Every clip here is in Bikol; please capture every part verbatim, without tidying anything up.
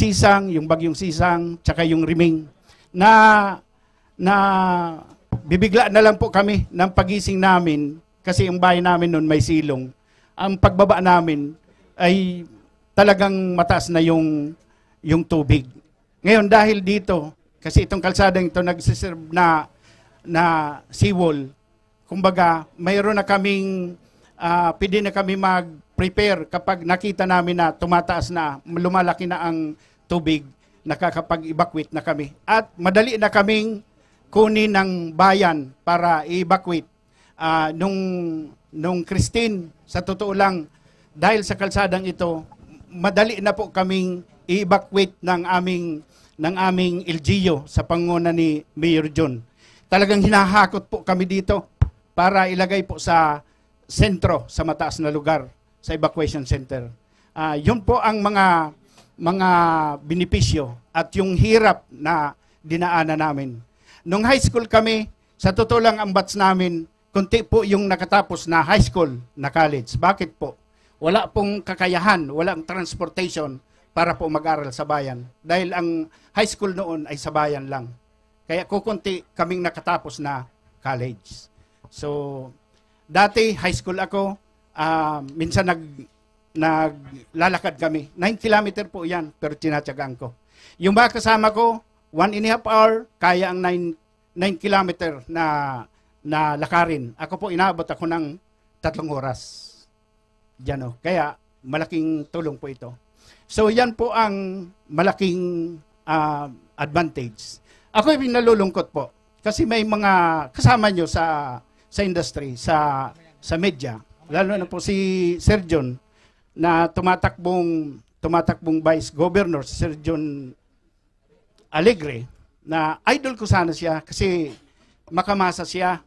Sisang, yung bagyong Sisang, tsaka yung Riming, na, na bibigla na lang po kami ng pagising namin kasi yung bahay namin noon may silong. Ang pagbaba namin ay talagang mataas na yung, yung tubig. Ngayon, dahil dito, kasi itong kalsadang ito nagsiserve na, na seawall, kumbaga, mayroon na kaming, ah, pwede na kami mag-prepare kapag nakita namin na tumataas na, lumalaki na ang tubig, nakakapag-evacuate na kami. At madali na kaming kunin ng bayan para i-evacuate. Ah, nung, nung Christine, sa totoo lang, dahil sa kalsadang ito, madali na po kaming i-evacuate ng aming, ng aming L G U sa pangunguna ni Mayor John. Talagang hinahakot po kami dito para ilagay po sa sentro, sa mataas na lugar, sa evacuation center. Ah, yun po ang mga, mga benepisyo at yung hirap na dinaanan namin. Nung high school kami, sa totoo lang ang batch namin, konti po yung nakatapos na high school, na college. Bakit po? Wala pong kakayahan, walang transportation para po mag-aral sa bayan. Dahil ang high school noon ay sa bayan lang. Kaya kukunti kaming nakatapos na college. So, dati high school ako, ah, minsan nag-, naglalakad kami. Nine kilometer po yan, pero tinatyagaan ko. Yung mga kasama ko, one and a half hour, kaya ang nine, nine kilometer na, na lakarin. Ako po, inaabot ako ng tatlong oras. Diyan, oh. Kaya, malaking tulong po ito. So, yan po ang malaking, ah, advantage. Ako, nalulungkot po. Kasi may mga kasama nyo sa, sa industry, sa, sa media. Lalo na po si Sir John, na tumatakbong, tumatakbong vice governor, si Sir John Alegre, na idol ko sana siya kasi makamasa siya.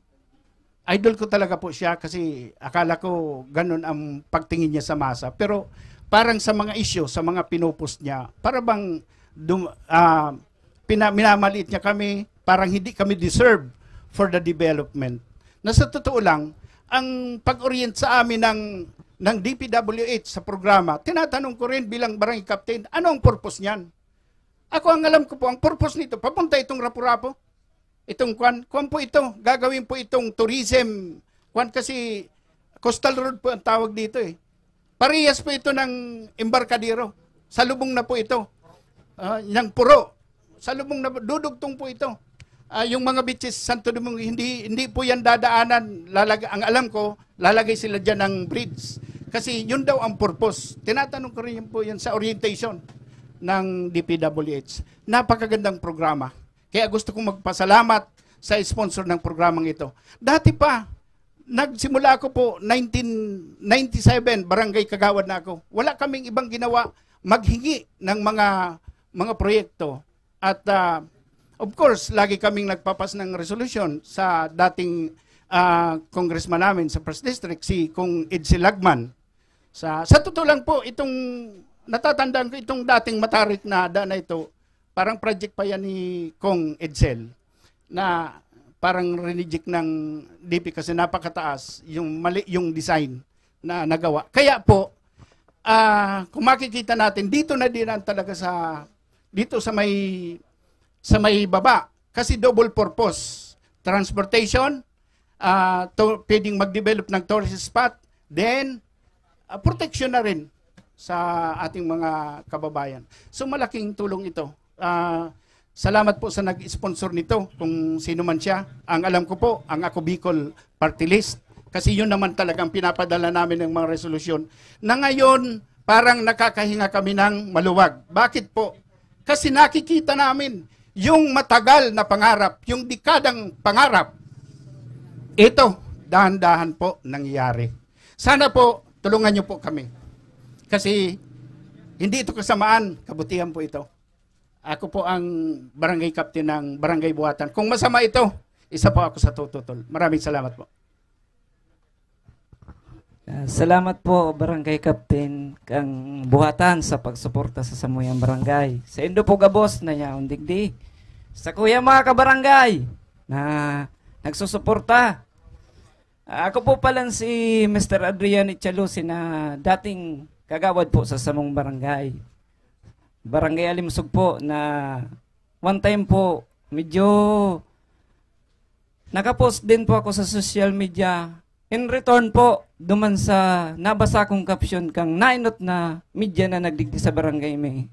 Idol ko talaga po siya kasi akala ko ganun ang pagtingin niya sa masa. Pero parang sa mga issue, sa mga pinupost niya, para bang dum-, ah, pina-, minamaliit niya kami, parang hindi kami deserve for the development. Na sa totoo lang, ang pag-orient sa amin ng, ng D P W H sa programa, tinatanong ko rin bilang barangay captain, ano ang purpose niyan? Ako, ang alam ko po, ang purpose nito, papunta itong Rapu-Rapu. Itong kwan, kwan po ito, gagawin po itong tourism, kwan kasi coastal road po ang tawag dito eh. Parehas po ito ng embarkadero. Salubong na po ito. Ah, ng Puro. Salubong na po, dudugtong po ito. Ah, yung mga beaches, Santo Domingo, hindi, hindi po yan dadaanan. Lalag-, ang alam ko, lalagay sila dyan ng bridge. Kasi yun daw ang purpose. Tinatanong ko rin yun po yun sa orientation ng D P W H. Napakagandang programa. Kaya gusto kong magpasalamat sa sponsor ng programang ito. Dati pa, nagsimula ako po, nineteen ninety-seven, barangay kagawad na ako. Wala kaming ibang ginawa, maghingi ng mga, mga proyekto. At, ah, of course, lagi kaming nagpapas ng resolusyon sa dating, ah, congressman namin sa First District, si Kong Edsel Lagman. Sa, sa totoo lang po, itong natatandaan ko, itong dating matarik na daan na ito, parang project pa yan ni Kong Edsel, na parang rineject ng D P kasi napakataas, yung mali yung design na nagawa. Kaya po, ah, kung makikita natin, dito na din ang talaga sa, dito sa may, sa may baba. Kasi double purpose. Transportation, ah, to, pwedeng mag-develop ng tourist spot, then, ah, protection na rin sa ating mga kababayan. So, malaking tulong ito. Ah, salamat po sa nag-sponsor nito, kung sino man siya. Ang alam ko po, ang Ako Bicol Party List. Kasi yun naman talagang pinapadala namin ng mga resolusyon na ngayon, parang nakakahinga kami ng maluwag. Bakit po? Kasi nakikita namin yung matagal na pangarap, yung dekadang pangarap. Ito, dahan-dahan po nangyayari. Sana po, tulungan niyo po kami. Kasi hindi ito kasamaan, kabutihan po ito. Ako po ang barangay captain ng Barangay Buhatan. Kung masama ito, isa po ako sa tututol. Maraming salamat po. Ah, salamat po, Barangay Captain, kang Buhatan sa pagsuporta sa samuyang barangay. Sa indo po gabos na yaon digdi. Sa kuya mga kabarangay na nagsusuporta. Ah, ako po pala si Mister Adrian Ichalusi na dating kagawad po sa samong barangay. Barangay Alimsog po, na one time po, medyo nakapost din po ako sa social media. In return po, duman sa nabasa kong caption kang nainot na media na nagdigdi sa barangay mi.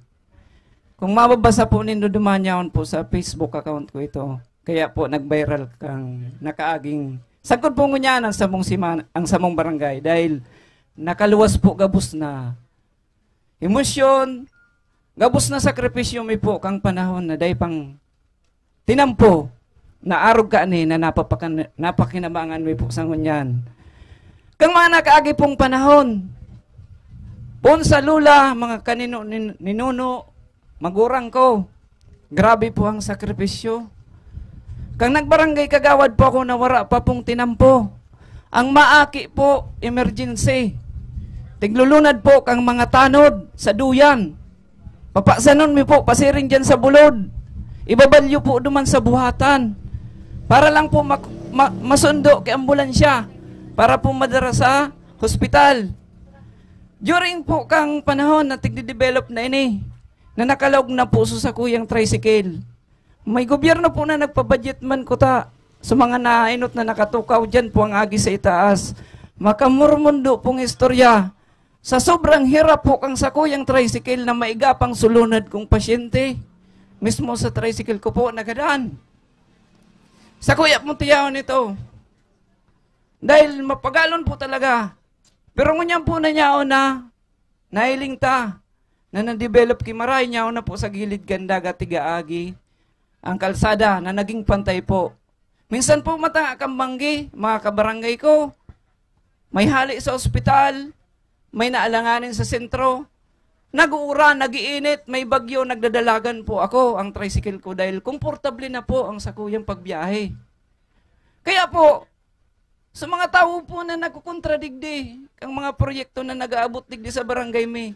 Kung mababasa po nindo, duman yaon po sa Facebook account ko ito. Kaya po nag-viral kang nakaaging sagkod po ngunyan ang samong siman-, ang samong barangay dahil nakaluwas po gabos na emosyon, gabos na sakripisyo mi po kang panahon na dai pang tinampo na arog kaani na napapakan-, napakinabangan mi po sa ngunyan. Kang mga nakaagi pong panahon, poon sa lula, mga kanino-, nin-, ninuno, magurang ko, grabe po ang sakripisyo. Kang nagbarangay kagawad po ako na wara pa pong tinampo. Ang maaki po, emergency. Tiglulunad po kang mga tanod sa duyan. Papasanon mi po, pasiring dyan sa bulod. Ibabalyo po duman sa buhatan. Para lang po mak-, ma-, masundo kay ambulansya. Para po madara sa hospital. During po kang panahon na tigde-develop na ini, na nakalaog na po sa sakuyang tricycle. May gobyerno po na nagpabudget man kuta sa mga nainot na nakatukaw dyan po ang agi sa itaas. Makamurmundo pong istorya. Sa sobrang hirap po kang sakuyang tricycle na maiga pang sulunad kong pasyente, mismo sa tricycle ko po nagadan. Sakuya pong tiyaon ito. Dahil mapagalon po talaga. Pero ngunyan po na niyaon na, nahiling ta na na-develop ki maray, niyaon na po sa gilid kan dagat tigaagi ang kalsada na naging pantay po. Minsan po mata kang banggi, mga kabarangay ko, may hali sa ospital, may naalanganin sa sentro, nag-uuran, nag-iinit, may bagyo, nagdadalagan po ako, ang tricycle ko, dahil komportable na po ang sakuyang pagbiyahe. Kaya po, sa mga tawo po na nagkukontra digdi, ang mga proyekto na nag-aabot digdi sa barangay mi,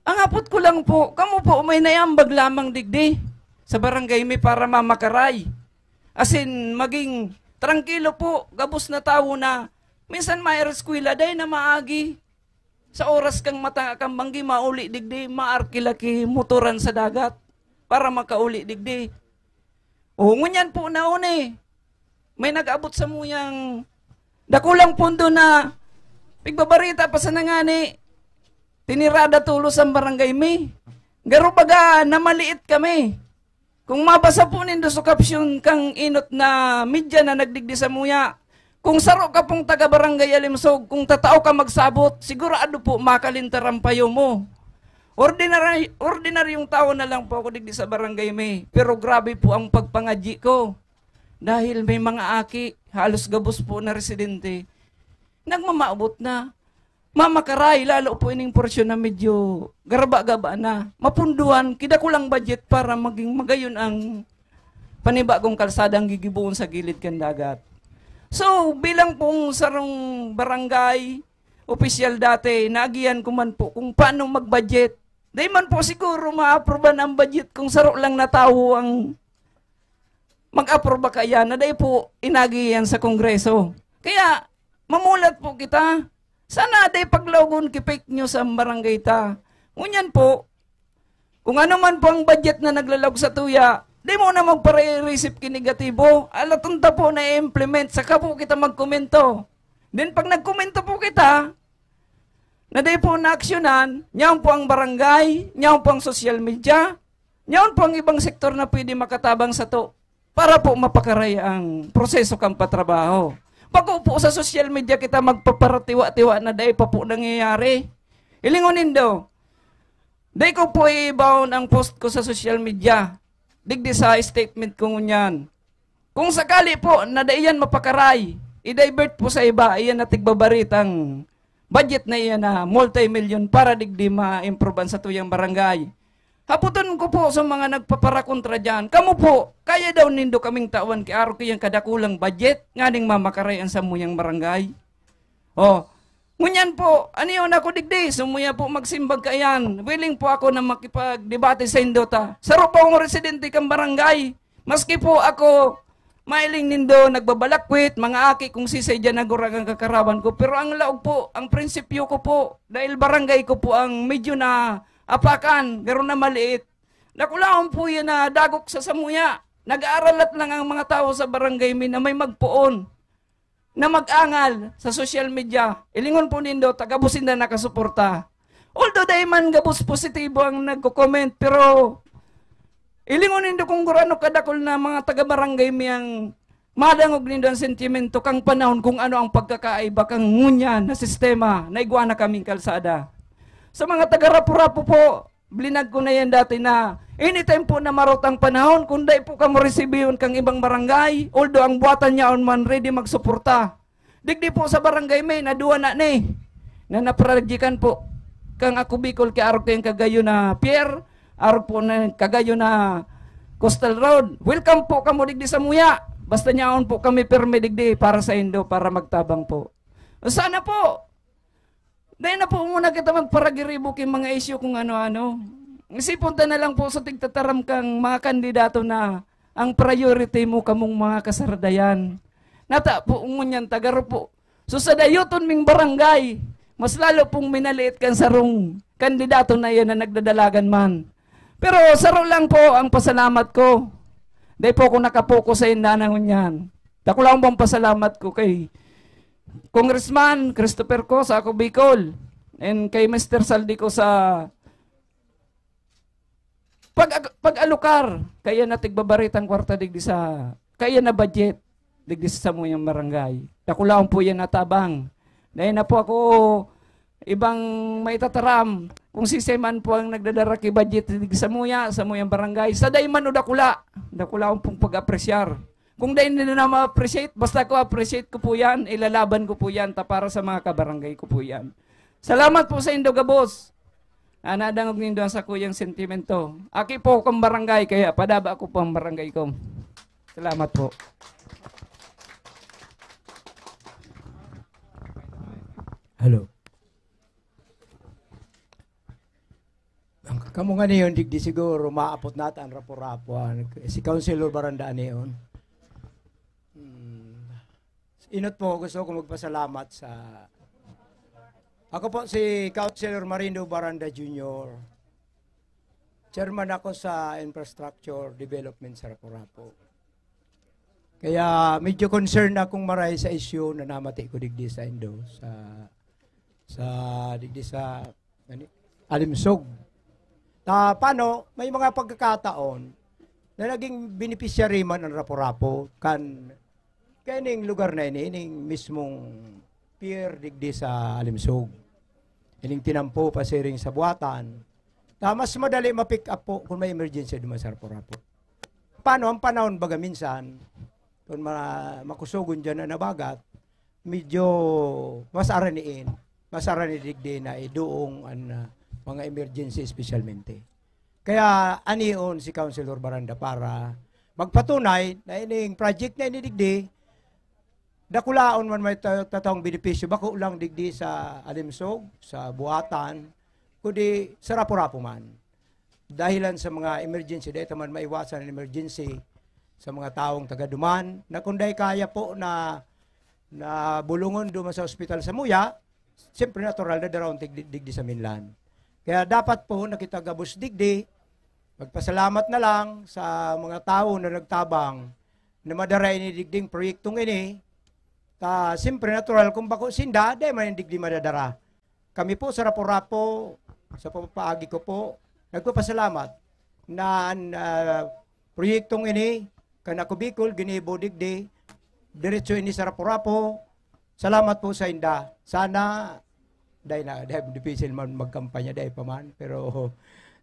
ang hapot ko lang po, kamo po may naiambag lamang digdi sa barangay mi para mamakaray. As in, maging trangkilo po, gabos na tawo na minsan may eskwela, dai na maagi. Sa oras kang mata kang banggi, mauli digdi, maarkila ki motoran sa dagat para makauli digdi. O, ngunyan po na uni, may nag-abot sa muyang dakulang pondo na pigbabarita pa sa nangani, tinirada tulos ang barangay mi. Garo baga, namaliit kami. Kung mabasa po nindo sa caption kang inot na media na nagdigdi sa muya, kung saro ka pong taga Barangay Alimsog, kung tatao ka magsabot, sigurado po makalintar ang payo mo. Ordinary, ordinaryong tao na lang po ako digdi sa barangay mi, pero grabe po ang pagpangadyi ko. Dahil may mga aki, halos gabos po na residente, nagmamaabot na. Mamakaray, lalo po ining porsyon na medyo garba-gaba na. Mapunduhan, kida ko lang budget para maging magayon ang panibagong kalsadang gigibohon sa gilid kan dagat. So, bilang pong sarong barangay opisyal dati, naagihan ko man po kung paano mag-budget. Dai man po siguro maaproban ang budget kung saro lang na tawo ang mag-aproba kaya na dai po inagi yan sa Kongreso. Kaya, mamulat po kita. Sana dai paglaogon ki fake news ang barangay ta. Ngunyan po, kung ano man po ang budget na naglalaog sa tuya, di mo na magpare-receive ki negatibo. Alaton ta po na i-implement, saka po kita magkomento. Then pag nagkomento po kita, na dai po naaksyonan, nyaon po ang barangay, nyaon po ang social media, nyaon po ang ibang sektor na pwede makatabang sato para po mapakaray ang proseso kan patrabaho. Bako po sa social media kita magpaparatiwa-tiwa na dai pa po nangyayari. Hilingon nindo, dai ko po iibawon ang post ko sa social media. Digdi sa statement ko ngunyan. Kung sakali po na dai yan mapakaray, i-divert po sa iba, iyan na tigbabaritang budget na iyan na multi-million para digdi ma-improve an satuyang barangay. Hapoton ko po sa mga nagpaparakontra diyan, kamo po, kaya daw nindo kaming tawan ki arog kiyang kadakulang budget nganing mamakaray an samuyang barangay? Oh, ngunyan po, ano yun ako digdi? Sumuya po magsimbag kaiyan. Willing po ako na makipagdebate sa indo ta. Saro po akong residente kang barangay. Maski po ako, mailing nindo, nagbabalakwit, mga aki kung sisay dyan nagurag ang kakarawan ko. Pero ang laog po, ang prinsipyo ko po, dahil barangay ko po ang medyo na Apakan, garo na maliit. Dakulaon po yan na dagok sa samuya. Nag-aaralat lang ang mga tao sa barangay mi na may magpoon na mag-angal sa social media. Ilingon po nindo, taga-Businda nakasuporta. Although dai man gabos positibo ang nagko-comment, pero ilingon nindo kung gurano kadakol na mga taga-barangay mi ang madangog nindo ang sentimento kang panahon kung ano ang pagkakaiba kang ngunyan na sistema na igwa na kaming kalsada. Sa mga taga-Rapu-Rapu po, blinag ko na yan dati na anytime po na marot ang panahon, kung dai po kamo resibihon kang ibang barangay, although ang buhatan niya on man ready magsuporta. Digdi po sa barangay may naduwa na ni, na napragjikan po. Kang ako Bicol, kay arog kayong kagayo na pier, arog po na kagayo na coastal road. Welcome po kamo digdi sa muya. Basta nyaon po kami pirmi digdi para sa indo, para magtabang po. Sana po, dahil na po muna kita magparagiribo kay mga isyu kung ano-ano. Isipon ta na lang po sa tigtataram kang mga kandidato na ang priority mo kamong mga kasaradayan. Nata po ngunyan tagaro po. So sa dayoton ming barangay, mas lalo pong minaliit kan sarong kandidato na iyan na nagdadalagan man. Pero saro lang po ang pasalamat ko. Dahil po ako nakapokus sa inda na ngunyan. Dakula akong pasalamat ko kay Congressman Christopher Co sa Ako Bicol and kay Mister Saldi Co sa pag pag-alokar kaya na tigbabaritang kwarta digdi sa kaya na budget digdi sa samuyang barangay. Dakulaon po yan natabang. Dahil na po ako ibang maitataram kung sisay man po ang nagdadara ki budget digdi sa muya, sa muyang barangay. Sa dayman o dakula, dakulaon pong pag-apresyar. Kung dai nila na ma-appreciate, basta ko appreciate ko po yan, ilalaban ko po yan, ta para sa mga kabarangay ko po yan. Salamat po sa indo gabos. Ah, nadangog nindo ang sakuyang sentimento. Aki po akong barangay, kaya padaba ko po ang barangay ko. Salamat po. Hello. Ang kamo nga niyon, digdi siguro, maapot nata ang rapo-rapo. Ah, si Councilor Baranda niyon. Hmm. Inot po, gusto ko magpasalamat sa... Ako po si Councilor Marindo Baranda Junior. Chairman ako sa Infrastructure Development sa Rapo-Rapo. Kaya medyo concern akong maray sa issue na namati ko digdi sa Indo, sa, sa digdi sa, ano, Alimsog. Ta, paano, may mga pagkakataon na naging beneficiary man ang Rapo-Rapo kan kaining lugar na ini, ining mismong pier digdi sa Alimsog. Ining tinampo pasiring sa buhatan. Ta mas madali ma-pick up po kung may emergency duman sa Rapo-Rapo. Paano ang panahon baga minsan, kung ma- makusogon dyan na nabagat, medyo mas araniin, mas arani digdi na iduong an ah, mga emergency espesyalmente. Kaya anion si Councilor Baranda para magpatunay na ining project na ini digdi, dakulaon man may ta- tataong benepisyo, bako lang digdi sa Alimsog, sa Buhatan, kundi sa Rapu-Rapu man. Dahilan sa mga emergency, dahil man maiwasan ang emergency sa mga taong taga-Duman, na kung dahil kaya po na, na bulungon duman sa ospital sa Muya, siyempre natural na daraon tig- digdi sa Minlan. Kaya dapat po na kita gabos digdi, magpasalamat na lang sa mga tao na nagtabang na madara ini digding proyektong ini. Ta, siyempre natural kung bako sinda, dahil man digdi madadara. Kami po sa Rapo-Rapo, sa papaagi ko po, nagpapasalamat na an ah, proyektong ini, kan Ako Bicol, ginibo digdi, diretso ini sa Rapo-Rapo. Salamat po sa inda. Sana, dahil na, dahil difícil man magkampanya, dahil pa man. Pero,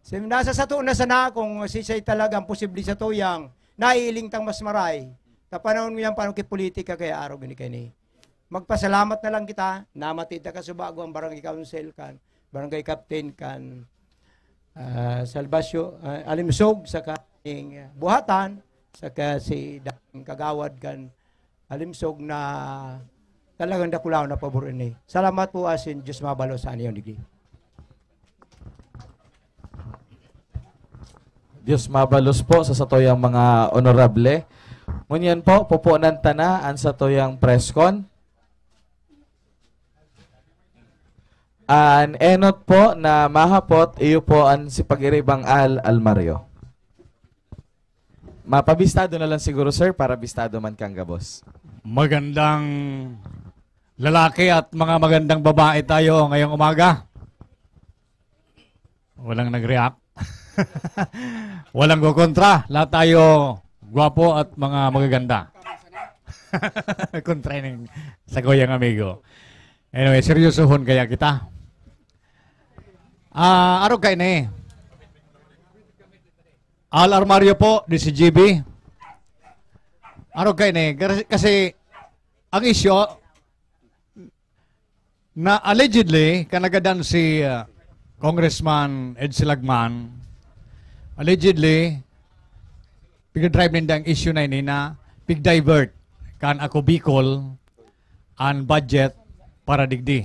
sim- nasa sato na sana kung sisay talagang posible sa tuyang, naiiling tang mas maray. Sa panahon ngayon, paano kipolitika kaya araw gini kaini? Magpasalamat na lang kita, namati ta kasubago ang barangay council kan, barangay captain kan ah, Salvasyo, ah, Alimsog, saka ning ah, Buhatan, saka si dating kagawad kan Alimsog na talagang dakulaon na pabor ini. Salamat po asin Diyos mabalos sa aniyon digdi. Diyos mabalos po sa satuyang mga honorable. Ngunyan po, pupunan ta na ang satuyang press con. An enot po na mahapot, iyo po an si Pagiribang Al Almario. Mapabistado na lang siguro, sir, para bistado man kang gabos. Magandang lalaki at mga magandang babae tayo ngayong umaga. Walang nag-react. Walang kukontra. Lahat tayo gwapo at mga magaganda. Kontra yung sa kuyang amigo. Anyway, seryosohon kaya kita. Ah, arog kaini. Al Armario po, D C G B. Arog kaini. Kasi, kasi ang isyu, na allegedly, kanagadan si, ah, Congressman Ed Silagman, allegedly, pigdadrive ninda ang issue na ini na pig-divert kan Ako Bicol an budget para digdi.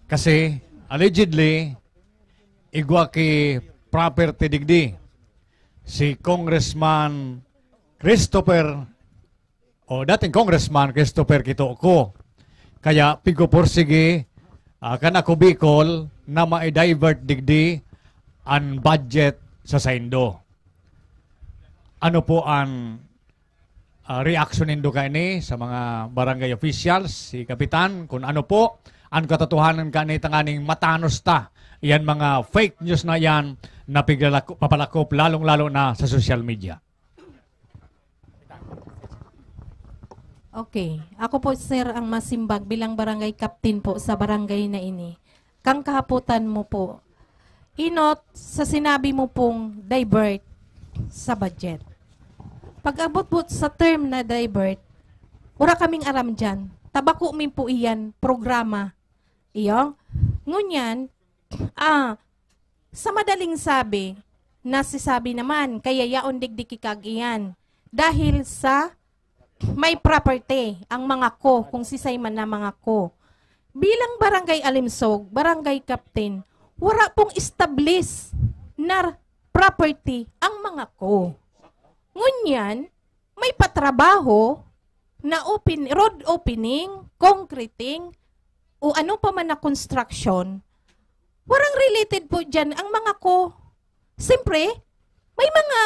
Kasi, allegedly, igwa ki property digdi si Congressman Christopher o dating Congressman Christopher Quitoco. Kaya pigpupursigi, ah, kan Ako Bicol na mai-divert digdi an budget sa saindo. Ano po an, ah, reaksyon nindo kaini sa mga barangay officials, si Kapitan, kung ano po an katotohanan kaini tanganing matanos ta yan mga fake news na yan na piglalako-, papalakop, lalong-lalo na sa social media? Okay. Ako po, sir, ang masimbag bilang barangay captain po sa barangay na ini. Kang kahapotan mo po, Enot, sa sinabi mo pong divert sa budget. Pag-abot po sa term na divert, wala kaming aram dyan. Tabako mi po iyan, programa. Iyo? Ngunyan, ah, sa madaling sabi, nasisabi naman, kaya yaon digdi ki kag iyan. Dahil sa may property ang mga ko, kung sisay man na mga ko. Bilang barangay alimsog, barangay captain, wala pong establish na property ang mga ko. Ngunyan, may patrabaho na open, road opening, concreting, o ano pa man na construction, warang related po dyan ang mga ko. Siyempre, may mga,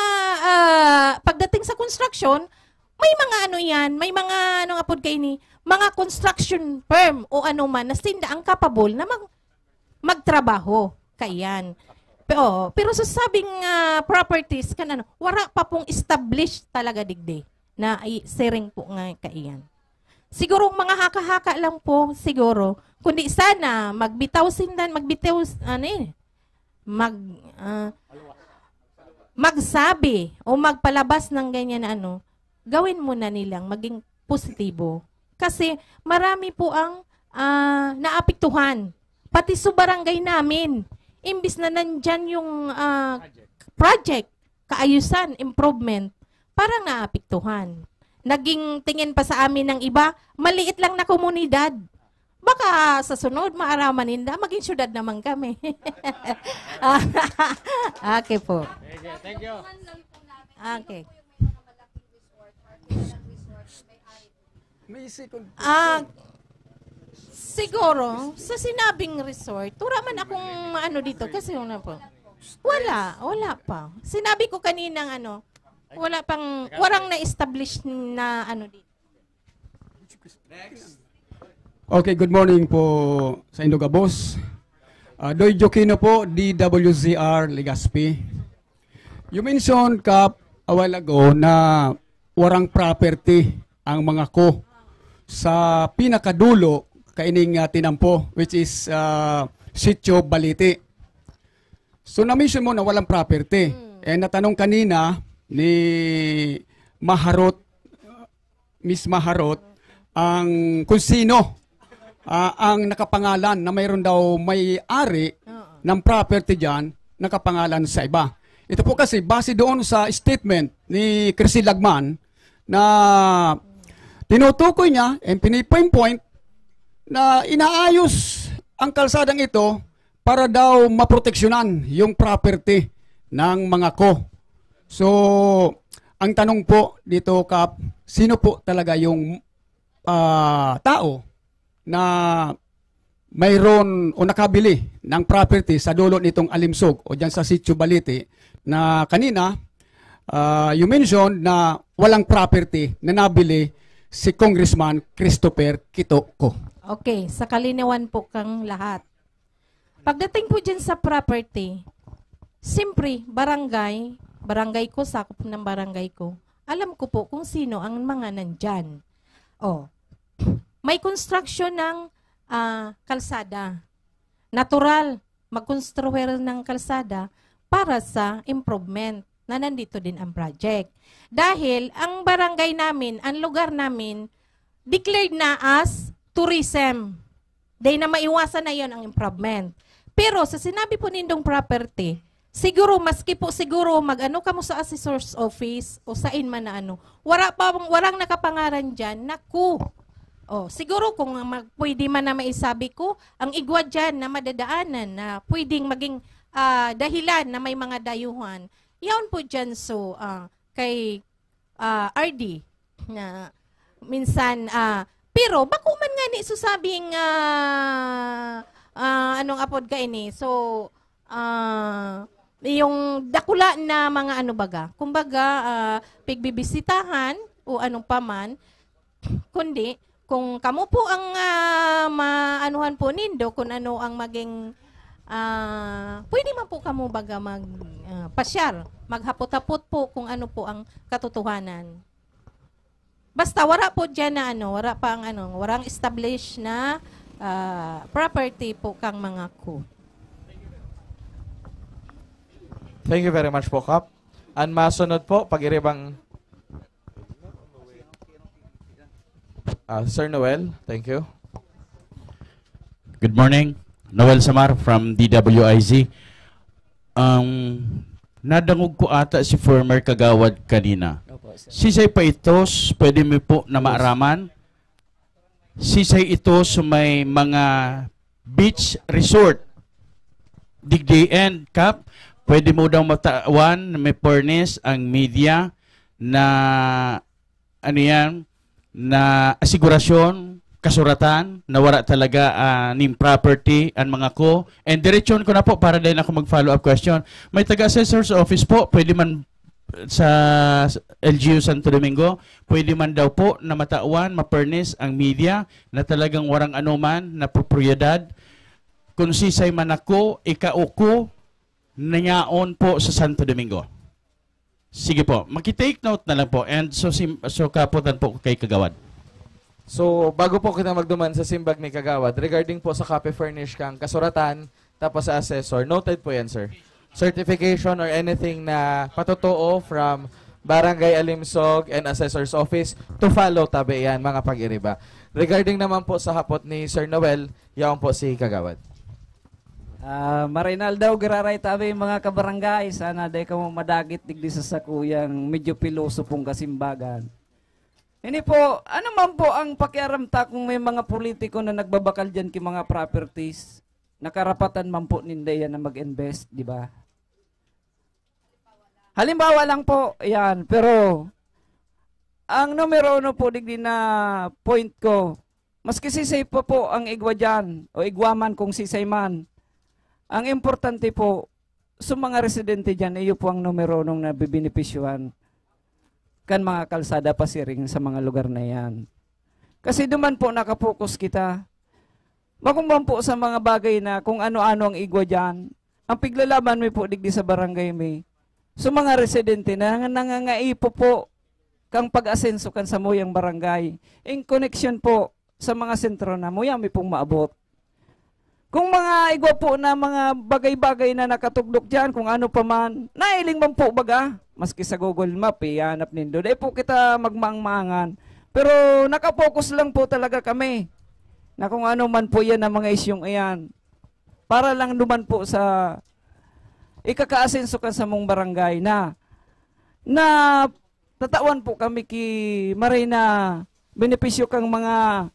ah, pagdating sa construction, may mga ano yan, may mga ano nga pod kaini, mga construction firm o ano man na sinda ang capable na mag-, magtrabaho. Kaiyan. Pero, pero sa sabing, ah, properties kan ano, wala pa pong established talaga digdi na i-, siring po nga kaiyan. Siguro mga haka-haka lang po, siguro. Kundi sana, magbitaw sindan, magbitaw, ano eh, mag, ah, magsabi o magpalabas ng ganyan na ano, gawin muna nilang maging positibo. Kasi marami po ang, ah, naapektuhan. Pati sa barangay namin, imbis na nandyan yung, ah, project, kaayusan, improvement, parang naapektuhan. Naging tingin pa sa amin ng iba, maliit lang na komunidad. Baka sa sunod, maaraman ninda, maging syudad naman kami. Okay po. Thank you. Thank you. Okay. May second Ah, question. Siguro, sa sinabing resort, wala man akong ano dito, kasi una po. Wala, wala pa. Sinabi ko kaninang ano, wala pang, warang na-establish na ano dito. Okay, good morning po sa indo gabos. Ah, Doy Jokino po, D W Z R Legazpi. You mentioned, Kap, a while ago na warang property ang mga ko sa pinakadulo kaining, ah, tinampo, which is, ah, Sitio Baliti. So, na-mention mo na walang property. And natanong kanina ni Maharot, Miss Maharot, ang kung sino, ah, ang nakapangalan na mayroon daw may-ari Oo. ng property diyan, nakapangalan sa iba. Ito po kasi, base doon sa statement ni Chrissy Lagman, na tinutukoy niya and pinipinpoint na inaayos ang kalsadang ito para daw maproteksyonan yung property ng mga ko. So, ang tanong po dito, Kap, sino po talaga yung, ah, tao na mayroon o nakabili ng property sa dulo nitong Alimsog o dyan sa Sitio Baliti na kanina, ah, you mentioned na walang property na nabili si Congressman Christopher Quito Co. Okay, sa kalinawan po kang lahat. Pagdating po dyan sa property, simpre, barangay, barangay ko, sakop ng barangay ko. Alam ko po kung sino ang mga nandyan. Oh, may construction ng ah, kalsada. Natural, magkonstruir ng kalsada para sa improvement na nandito din ang project. Dahil ang barangay namin, ang lugar namin, declared na as tourism. Dahil na maiwasan na yon ang improvement. Pero sa sinabi po nindong property, siguro, maski po siguro mag-ano kamo sa assessor's office o sain man na ano, wala pa, walang nakapangaran dyan na ku. Oh, siguro kung mag, pwede man na maisabi ko, ang igwa dyan na madadaanan na pwedeng maging ah, dahilan na may mga dayuhan, yaon po dyan so ah, kay ah, R D na minsan, ah, pero bako man nga ni susabing ah, ah, anong apod ka ini? So, ah, yung dakula na mga ano baga, kumbaga, ah, pigbibisitahan o anong paman, kundi kung kamo po ang ah, maanuhan po nindo, kung ano ang maging, ah, pwede man po kamo baga mag ah, pasyar, maghapot-hapot po kung ano po ang katotohanan. Basta wala po diyan na ano, wala pa ang ano, warang establish na ah, property po kang mga ku. Thank you very much po, Kap. Ang masunod po, pag-iribang ah, Sir Noel, thank you. Good morning. Noel Samar from D W I Z. Um, nadangog ko ata si former kagawad kanina. Opo, sir. Sisay pa itos, pwede mo po na maaraman? Sisay ito sa may mga beach resort? Digdi and Kap, pwede mo daw matawan na may furnace ang media na, ano yan, na asigurasyon, kasuratan, na wala talaga ah, ning property, ang mga ko. And diretsyon ko na po para din ako mag-follow-up question. May taga-assessor's office po, pwede man sa L G U Santo Domingo, pwede man daw po na matawan, ma-furnish ang media na talagang warang anoman na propriedad, kung sisay man ako, ikauko, nanyaon po sa Santo Domingo. Sige po, makitake note na lang po and so, sim- so kaputan po kay Kagawad. So, bago po kita magduman sa simbag ni Kagawad, regarding po sa copy furnish kang kasuratan, tapos sa assessor, noted po yan, sir. Certification or anything na patotoo from Barangay Alimsog and Assessor's Office, to follow tabi yan, mga pag-iriba. Regarding naman po sa hapot ni Sir Noel, yaon po si Kagawad. Ah, maray na aldaw, giraray tabi, mga kabarangay. Sana dai kamo madagit digdi sa sakuyang medyo piloso pong kasimbagan. Ini po, ano man po ang pakiaram ta kung may mga politiko na nagbabakal diyan ki mga properties? Nakarapatan man po ninda yan na mag-invest, di ba? Halimbawa lang po, yan. Pero, ang numero uno po digdi na point ko, maski sisay pa po ang igwa dyan, o igwa man kung sisay man, ang importante po, sa mga residente dyan, iyo po ang numero unong nabibenepisyuhan kan mga kalsada pasiring sa mga lugar na yan. Kasi duman po nakapokus kita. Makumbang po sa mga bagay na kung ano-ano ang igwa dyan, ang piglalaban mi po digdi sa barangay mi, sa mga residente na nangangaipo po kang pag-asenso kan samuyang barangay. In connection po sa mga sentro na muya mi pong maabot. Kung mga igwa po na mga bagay-bagay na nakatugdok dyan, kung ano pa man, nailing man po baga, maski sa Google Map, ihanap nindo. Dahil po kita magmaang-maangan. Pero nakapokus lang po talaga kami na kung ano man po yan ang mga isyong iyan. Para lang naman po sa ikakaasenso kan samong barangay na na tatawan po kami ki maray na benepisyo kang mga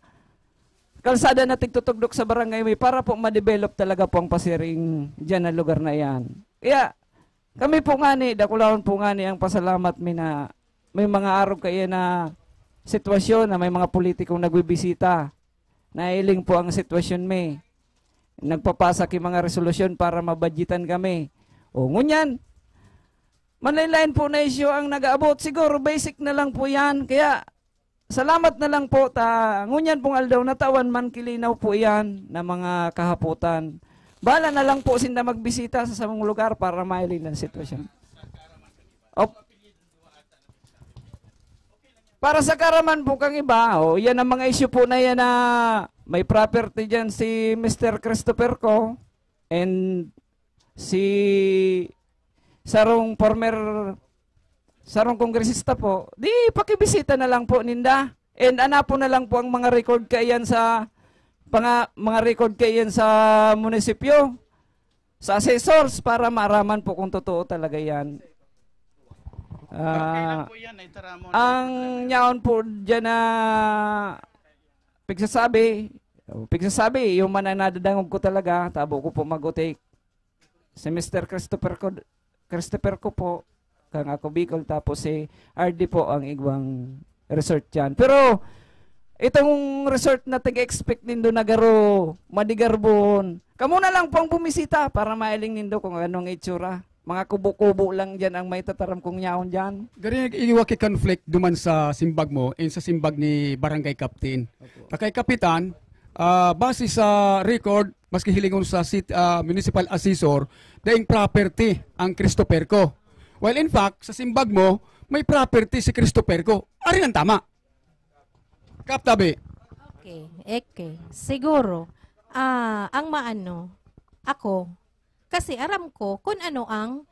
kalsada na tigtutugdok sa barangay mi para po ma-develop talaga po ang pasiring dyan na lugar na yan. Kaya kami po ngani, dakulahon po ngani ang pasalamat mi na may mga arog kaya na sitwasyon na may mga politikong nagbibisita. Nailing po ang sitwasyon mi. nagpapasa ki mga resolusyon para mabadyetan kami. O, ngunyan, manlain-lain po na isyu ang nag-aabot. Siguro basic na lang po yan. Kaya, salamat na lang po ta ngunyan pong aldaw natawan man kilinaw po iyan na mga kahapotan. Bala na lang po sinda magbisita sa samong lugar para mahiling ang sitwasyon. Op. Para sa karaman po kang iba, o, yan ang mga issue po na yan na may property dyan si Mister Christopher Co. And si sarong former, sarong kongresista po, di pakibisita na lang po ninda. And anapon na lang po ang mga record kaiyan sa panga-, mga record kaiyan sa munisipyo, sa assessors, para maaraman po kung totoo talaga yan. Ah, Kailan po yan? Ay, tara mo na ang yung problema. Nyaon po dyan na pigsasabi, o, pigsasabi, yung man ang nadadangog ko talaga, tabo ko po magutik. Si Mister Christopher Co-, Christopher Co po, kang Ako Bicol, tapos si R D po ang igwang resort dyan. Pero itong resort na taga-expect nindo na garo, madigarbon, kamo na lang pong bumisita para mailing nindo kung anong itsura. Mga kubo-kubo lang dyan ang may tataram kong yaon dyan. Gari, iwa ki conflict duman sa simbag mo and sa simbag ni Barangay Captain. Opo. Takay Kapitan, ah, base sa record, maski hilingon sa sit-, ah, municipal assessor, daing property ang Christopher Co. While in fact, sa simbag mo, may property si Christopher Co. Ari ang tama. Kap Tabi. Okay, okay. Siguro, ah, ang maano, ako, kasi aram ko kung ano ang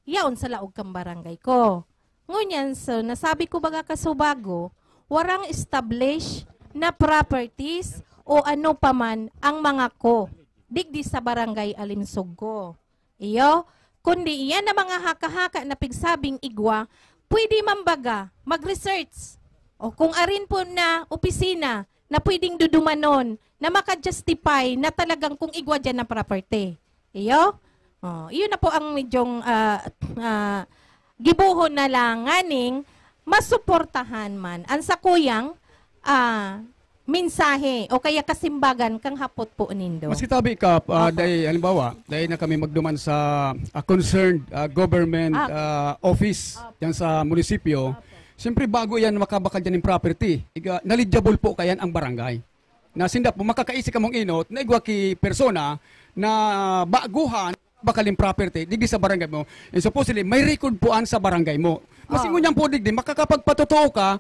yaon sa laog kan barangay ko. Ngunyan, so, nasabi ko baga kasubago, warang establish na properties o ano pa man ang mga ko, digdi sa barangay Alimsog ko. Iyo, kundi iyan na mga haka-haka na pigsabing igwa, pwede man baga mag-research. O kung arin po na opisina na pwedeng dudumanon na maka-justify na talagang kung igwa dyan ang property. Iyo? Oh, iyon na po ang medyong, ah, ah, gibohon na lang nganing masuportahan man ang sakuyang, ah, mensahe o kaya kasimbagan kang hapot po nindo. Mas kitabi ka, ah, Opo. Dahil halimbawa, dahil na kami magduman sa, ah, concerned, ah, government, Ah. ah, office Opo. Diyan sa munisipyo, Opo. siyempre bago yan makabakal dyan yung property. Iga, knowledgeable po kayan ang barangay. Na sinda po, makakaisi kamong inot, na igwa ki persona na baguhan, bakal yung property, digdi sa barangay mo. And supposedly, may record po an sa barangay mo. Mas Oo. Ingon niyan po, digdi, makakapagpatotoo ka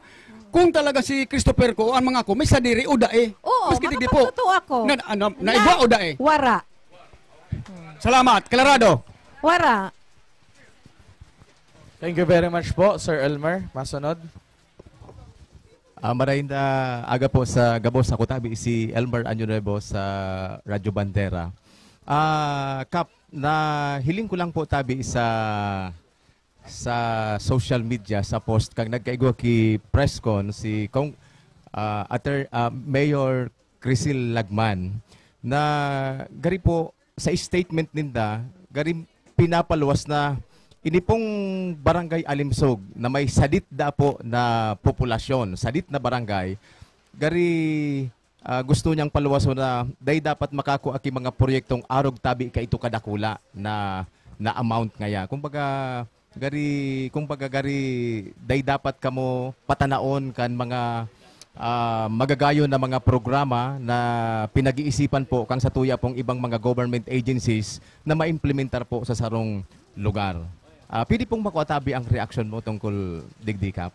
kung talaga si Christopher Co, ang mga ko, may sadiri o dae. Oo, Maski digdi po. Makapagtotoo ako. Na, ano, Na naigwa o dae? Wara. Salamat. Klarado. Wara. Thank you very much po, Sir Elmer. Masunod. Ah, maray na aga po sa gabos. Ako tabi si Elmer Año Nuevo sa Radyo Bandera. Ah, Kap, nahiling ko lang po tabi sa, sa social media, sa post kang nagkaigwa ki press con si Kong, ah, Ater-, ah, Mayor Crisil Lagman, na gari po sa statement ninda, gari pinapaluwas na ini pong Barangay Alimsog na may sadit da po na populasyon, sadit na barangay, gari, ah, gusto niyang paluwason na dai dapat makakua ki mga proyektong arog tabi kaito kadakula na, na amount ngaya. Kumbaga, gari, kumbaga, gari, dai dapat kamo patanaon kan mga, ah, magagayon na mga programa na pinag-iisipan po kang satuya pong ibang mga government agencies na maimplementar po sa sarong lugar. Ah, pwede pong makuha tabi ang reaksyon mo tungkol digdi, Kap?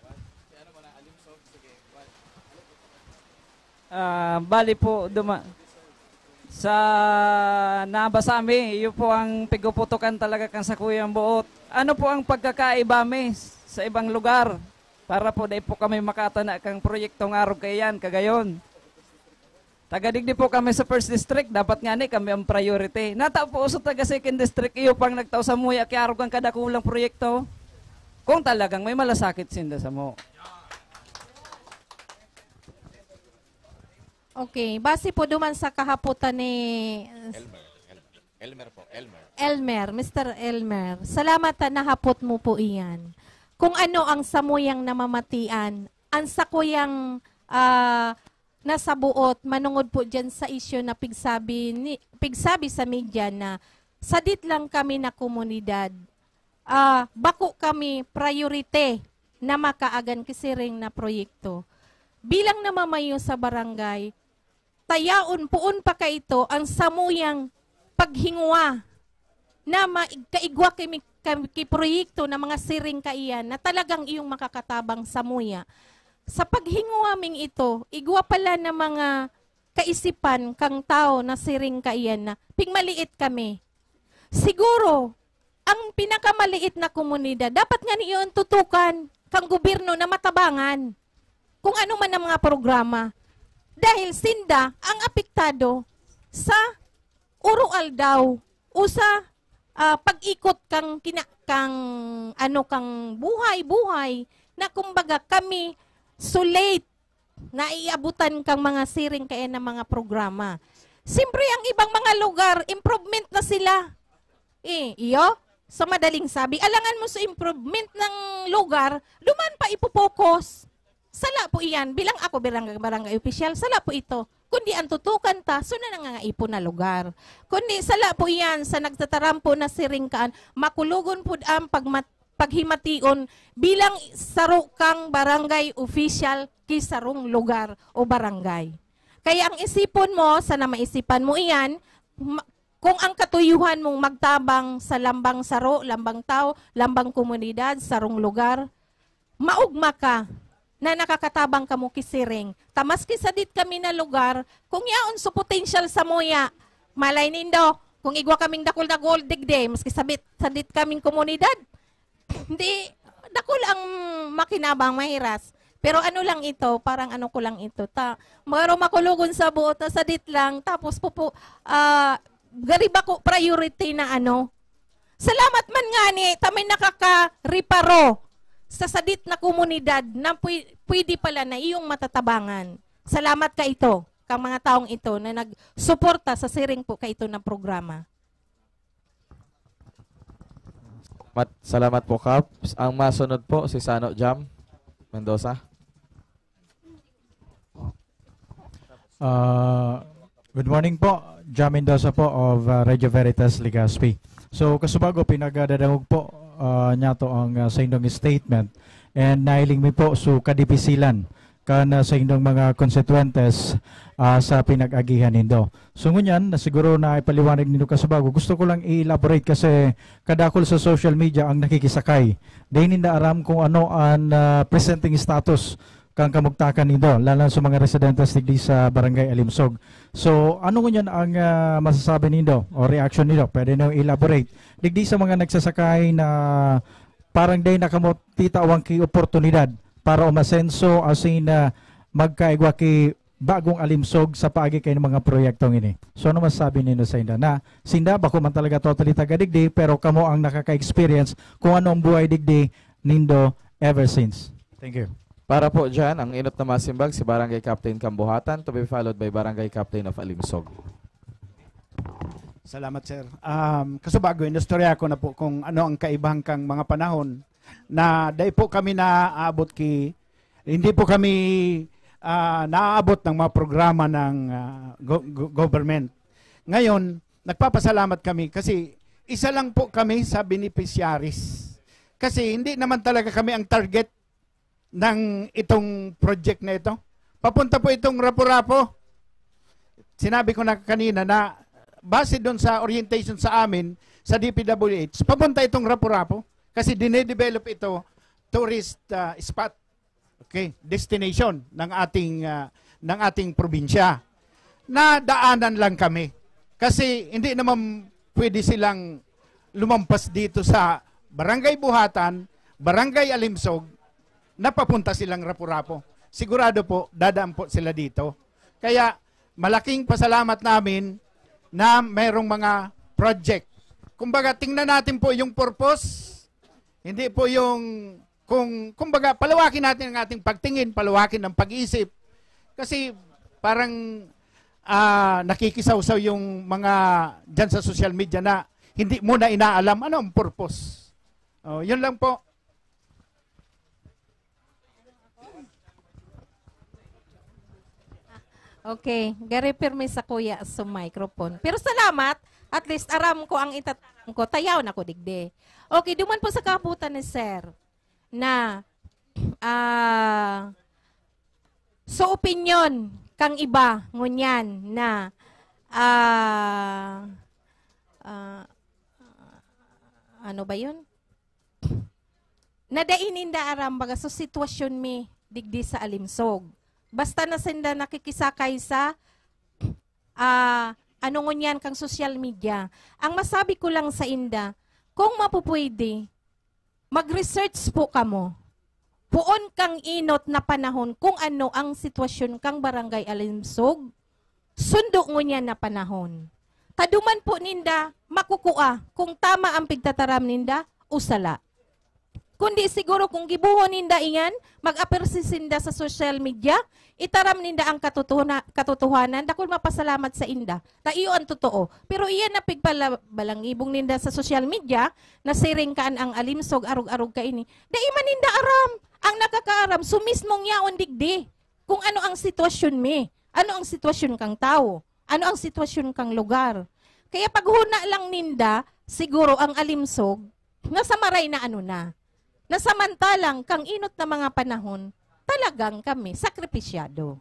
Ah, bali po, duma-, sa nabasa mi, iyo po ang piguputukan talaga kan sakuyang buot. Ano po ang pagkakaiba mi sa ibang lugar? Para po dai po kami makatana kang proyektong arog kaiyan, kagayon. Taga digdi po kami sa First District, dapat ngani kami ang priority. Nata po sa taga Second District, iyo pang nagtao samuya ki arog ang kadakulang proyekto. Kung talagang may malasakit sinda samo. Okay, base po duman sa kahapotan ni Elmer, Elmer. Elmer po, Elmer. Elmer, Mister Elmer, salamat ta nahapot mo po iyan. Kung ano ang samuyang namamatian, ang sakuyang, ah, nasabuot manongod po diyan sa isyu na pigsabi ni, pigsabi sa media na sadit lang kami na komunidad. Ah, bako kami priority na makaagan ki siring na proyekto. Bilang namamayo sa barangay, tayaon, poon pa kaito ang samuyang paghingwa na ma-, kaigwa ki, ki, ki proyekto na mga siring kaiyan na talagang iyong makakatabang samuya. Sa paghingwa ming ito, igwa pala na mga kaisipan kang tao na siring kaiyan na pigmaliit kami. Siguro, ang pinakamaliit na komunidad, dapat nga niyo ang tutukan kang gobyerno na matabangan kung ano man ang mga programa. Dahil sinda ang apektado sa uro-aldaw o sa, ah, pag-ikot kang kina-, kang, ano, kang buhay-buhay na kumbaga kami so late na iaabutan kang mga siring kaya ng mga programa. Siyempre, ang ibang mga lugar, improvement na sila. Eh, iyo? Sa madaling sabi, alangan mo sa improvement ng lugar, duman pa ipopokus. Sala po iyan, bilang ako barangay, barangay official, sala po ito. Kundi ang tutukan ta, so na nangangaipon na lugar. Kundi sala po iyan sa nagtatarampo na siring kaan, makulogon po ang pagmat-, paghimation bilang saro kang barangay official ki sarong lugar o barangay. Kaya ang isipon mo, sana maisipan mo iyan, ma-, kung ang katuyuhan mong magtabang sa lambang saro, lambang tao, lambang komunidad, sarong lugar, maugma ka na nakakatabang kamo ki siring. Ta maski sadit kami na lugar, kung yaon so potential samuya, malay nindo, kung igwa kaming dakul-dakul digdi, maski sabit, sadit kaming komunidad, hindi, dakul ang makinabang, mahiras. Pero ano lang ito, parang ano ko lang ito, ta, magaro makulogon sa buot na sadit lang, tapos pupu-, ah, gari bako priority na ano. Salamat man ngani, ta may nakakareparo sa sadit na komunidad na pwe-, pwede pala na iyong matatabangan. Salamat kaito, kang mga taong ito na nagsuporta sa siring po kaito na programa. Mat-, salamat po, Kap. Ang masunod po, si Sano Jam Mendoza. Ah, good morning po. Jam Mendoza po of, ah, Radio Veritas Legazpi. So, kasubago, pinagadadangog po, ah, niyato ang, ah, saindong statement. And nahiling mi po so kadipisilan kan, ah, saindong mga konstituyentes, ah, sa pinag-agihan nindo. So, ngunyan, na siguro na ipaliwanag nindo kasubago, gusto ko lang i-elaborate kasi kadakul sa social media ang nakikisakay. Di ninda aram kung ano ang, ah, presenting status kan kamugtakan nindo, lalo na sa mga residentes digdi sa Barangay Alimsog. So, ano ngunyan ang, ah, masasabi nindo o reaction nindo? Pwede niyo elaborate. Digdi sa mga nagsasakay na parang dai na kamo titawan ki oportunidad para umasenso asin, ah, magkaigwa ki bagong alimsog sa paagi kaini mga proyektong ini. So, ano masasabi nindo sainda? Na sinda, bako man talaga totally taga digdi, pero kamo ang nakaka-experience kung ano ang buhay digdi nindo ever since. Thank you. Para po dyan, ang inot na masimbag, si Barangay Captain Kambuhatan, to be followed by Barangay Captain of Alimsog. Salamat, sir. Um, kasubago, inistorya ko na po kung ano ang kaibahan kang mga panahon na dai po kami naaabot ki, hindi po kami, ah, naaabot ng mga programa ng, ah, go-, go-, government. Ngayon, nagpapasalamat kami kasi isa lang po kami sa beneficiaries. Kasi hindi naman talaga kami ang target ng itong project na ito. Papunta po itong Rapu-Rapu. Sinabi ko na kanina na base doon sa orientation sa amin, sa D P W H, papunta itong Rapu-Rapu kasi dinedevelop ito tourist, ah, spot. Okay, destination ng ating, ah, ng ating probinsya. Nadaanan lang kami kasi hindi naman pwede silang lumampas dito sa Barangay Buhatan, Barangay Alimsog, na papunta silang Rapu-Rapu. Sigurado po, dadaan po sila dito. Kaya, malaking pasalamat namin na mayroong mga project. Kumbaga, tingnan natin po yung purpose, hindi po yung, kung, kumbaga, palawakin natin ang ating pagtingin, palawakin ang pag-iisip. Kasi parang, ah, nakikisawsaw yung mga dyan sa social media na hindi mo na inaalam ano ang purpose. Oh, yun lang po. Okay, gari pirmi sa kuya sa microphone. Pero salamat, at least aram ko ang itataram ko, tayaw na ko digdi. Okay, duman po sa kabutan ni Sir na ah so opinyon kang iba ngunyan na ah ah, ano ba yun? Na dai ninda aram baga sa sitwasyon mi digdi sa Alimsog. Basta na sinda nakikisakay sa ah, ano ngunyan kang social media. Ang masabi ko lang sa inda, kung mapupwede, mag-research po kamo. Puon kang inot na panahon kung ano ang sitwasyon kang Barangay Alimsog, sundo ngunyan na panahon. Taduman po ninda, makukua kung tama ang pigtataram ninda o sala. Kundi siguro kung gibuhon ninda iyan, mag-apersi sinda sa social media, itaram ninda ang katotohana-, katotohanan, dakul mapasalamat sa inda. Ta iyo ang totoo. Pero iyan na pigpala-, balangibong ninda sa social media, na siring kaan ang Alimsog, arog-arog kaini. Dai man ninda aram. Ang nakakaaram, so mismong yaon digdi. Kung ano ang sitwasyon mi, ano ang sitwasyon kang tawo, ano ang sitwasyon kang lugar. Kaya paghuna lang ninda, siguro ang Alimsog, nasa maray na ano na. Nasamantalang kang inot na mga panahon, talagang kami sakripisyado.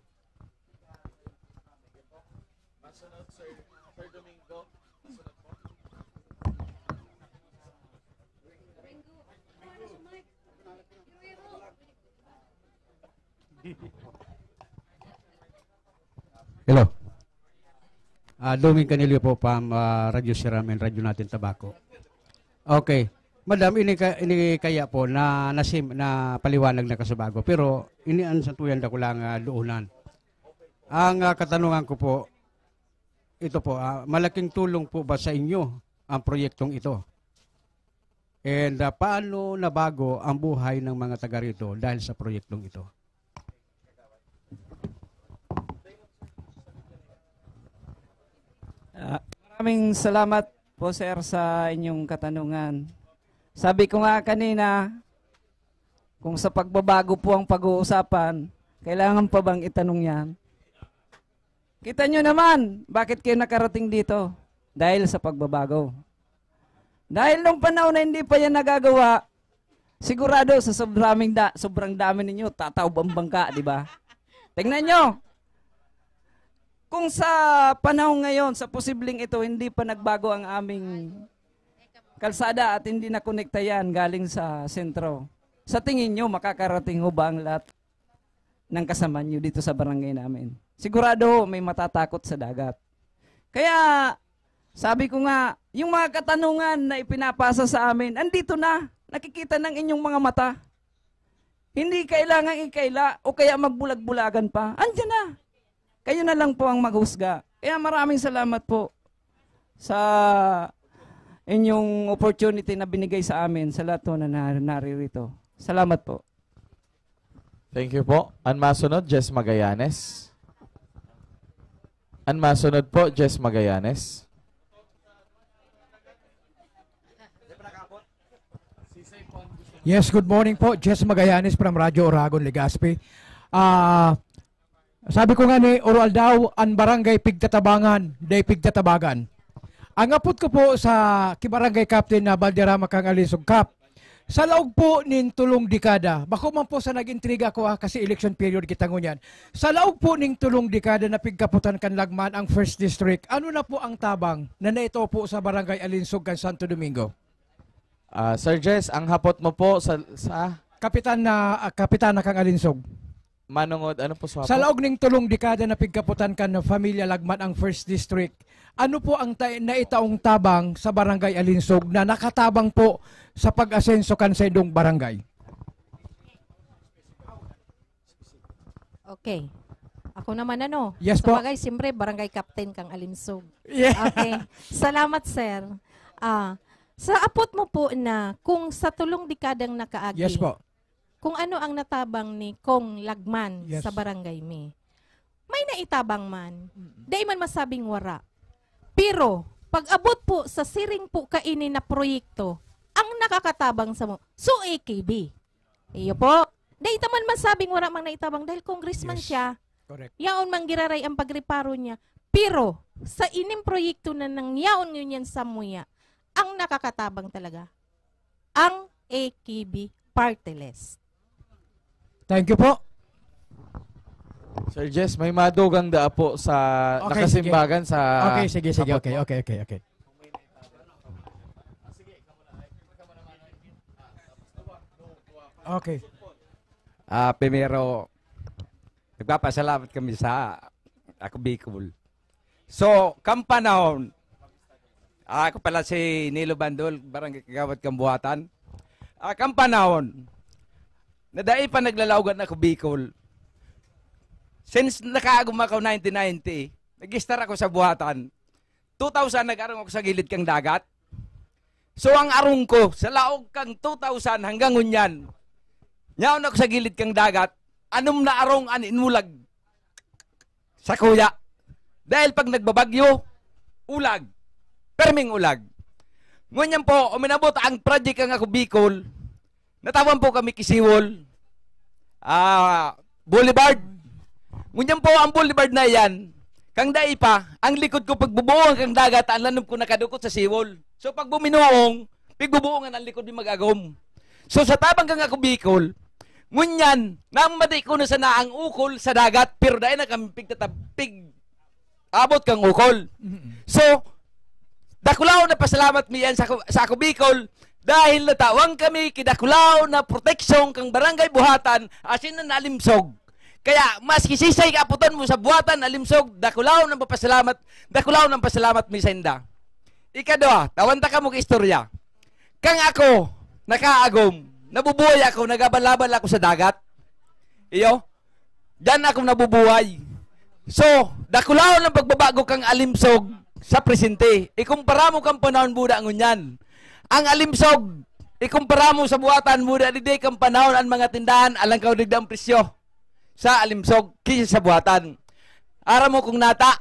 Hello. Ah, Doming Canilio po, from, ah, Radyo Siram and Radyo Natin Tabaco. Okay. Madam, ini ka-, ini kaya po na nasim-, na paliwanag na kasubago, pero ini ang satuyan da ko lang, ah, doonan. Ang, ah, katanungan ko po, ito po, ah, malaking tulong po ba sa inyo ang proyektong ito? And, ah, paano nabago ang buhay ng mga taga rito dahil sa proyektong ito? Ah, maraming salamat po, sir, sa inyong katanungan. Sabi ko nga kanina, kung sa pagbabago po ang pag-uusapan, kailangan pa bang itanong yan? Kita nyo naman, bakit kayo nakarating dito? Dahil sa pagbabago. Dahil nung panahon na hindi pa yan nagagawa, sigurado sa sobrang, da, sobrang dami ninyo, tataob ang bangka, di ba? Tingnan nyo, kung sa panahon ngayon, sa posibleng ito, hindi pa nagbago ang aming kalsada at hindi na konekta yan galing sa sentro, sa tingin nyo, makakarating ho ba ang lahat ng kasama nyo dito sa barangay namin? Sigurado ho, may matatakot sa dagat. Kaya, sabi ko nga, yung mga katanungan na ipinapasa sa amin, andito na, nakikita ng inyong mga mata. Hindi kailangan ikaila o kaya magbulag-bulagan pa. Andiyan na. Kayo na lang po ang maghusga. Kaya maraming salamat po sa inyong opportunity na binigay sa amin, sa lahat po na na-, naririto. Salamat po. Thank you po. Ang masunod, Jess Magallanes. Ang masunod po, Jess Magallanes. Yes, good morning po. Jess Magallanes from Radyo Oragon, Legazpi. Ah, sabi ko nga ni Oro Aldaw, ang barangay pigtatabangan, day pigtatabagan. Ang apot ko po sa ki Barangay Captain na Valderrama kang Alisog Cap, sa laog po nin tulong dekada, bako man po sa nag-intriga ko, ah, kasi election period kita ngunyan. Sa laog po ning tulong dekada na pigkaputan kan Lagman ang First District, ano na po ang tabang na naito po sa Barangay Alinsog kan Santo Domingo? Ah, Sir Jess, ang hapot mo po sa, sa Kapitan na, ah, Kapitan na kang Alinsog. Manungod, ano po sa Sa laog ning tulong dekada na pigkaputan kan Familia Lagman ang First District, ano po ang ta- naitaong tabang sa Barangay Alinsog na nakatabang po sa pag-asenso kan saindong barangay? Okay. Ako naman ano? Yes po. Sabagay, siyempre, barangay captain kang Alimsog. Yeah. Okay. Salamat, sir. Ah, sa apot mo po na kung sa tulong dekadang nakaagi, Yes po. Kung ano ang natabang ni Kong Lagman Yes. sa barangay mi. May naitabang man. Mm-mm. Dai man masabing wara. Pero, pag-abot po sa siring po kaini na proyekto, ang nakakatabang sa mo, so A K B. Iyo po. Dai ta man masabing wara mang naitabang dahil congressman Yes. siya. Correct. Yaon man giraray ang pagreparo niya. Pero sa ining proyekto na nangyaon ngunyan samuya, ang nakakatabang talaga ang A K B Party List. Thank you po. Sir Jess, may madugang daa po sa Okay, nakasimbagan sa Okay, sige, sige. kapot Okay, mo. okay, okay, okay. Okay. Ah, primero, nagpapasalamat kami sa Ako Bicol. So, kan panahon, ah, ako pala si Nilo Bandol, Barangay Kagawad kan Buhatan. Ah, kan panahon, na dai pa naglalaog an Ako Bicol. Since nakaagom ako nineteen ninety, nag-start ako sa Buhatan. Two thousand, nag-arong ako sa gilid kang dagat. So, ang arong ko, sa laog kang two thousand hanggang ngunyan, nyaon ako sa gilid kang dagat, anom na arong an inulag sa kuya. Dahil pag nagbabagyo, ulag. Perming ulag. Ngunyan po, uminabot ang project ang Ako Bicol, natawan po kami Kisiwol, ah, Boulevard. Ngunyan po, ang Boulevard na yan, kang dai pa, ang likod ko pagbubuong kang dagat, ang lanom ko nakadukot sa siwol. So, pag buminuong, pigbubuongan ang likod ni mag-agom. So, sa tabang kang Ako Bicol, ngunyan, namadi ko na sana ang ukol sa dagat, pero dai na kami pigtatab-, pig-, abot kang ukol. So, dakulaw na pasalamat mi yan sa, sa Ako Bicol, dahil natawan kami kidakulaw na proteksyon kang Barangay Buhatan, asin na nalimsog. Kaya, maski sisay kaaputan mo sa Buhatan, nalimsog, dakulaw ng papasalamat, dakulaw ng pasalamat mi sa inda. Ikadua, tawan ta kamo ka istorya. Kang ako, nakaagom, nabubuhay ako, nagabalabal ako sa dagat. Iyo, diyan ako nabubuhay. So, dakulaw ng pagbabago kang alimsog sa presente. Ikumpara mo kang panahon buda ngunyan. Ang alimsog, ikumpara mo sa Buhatan buda digdi kang panahon, ang mga tindahan, alangkaw digdi ang presyo sa alimsog kisa sa Buhatan. Aram mo kung nata,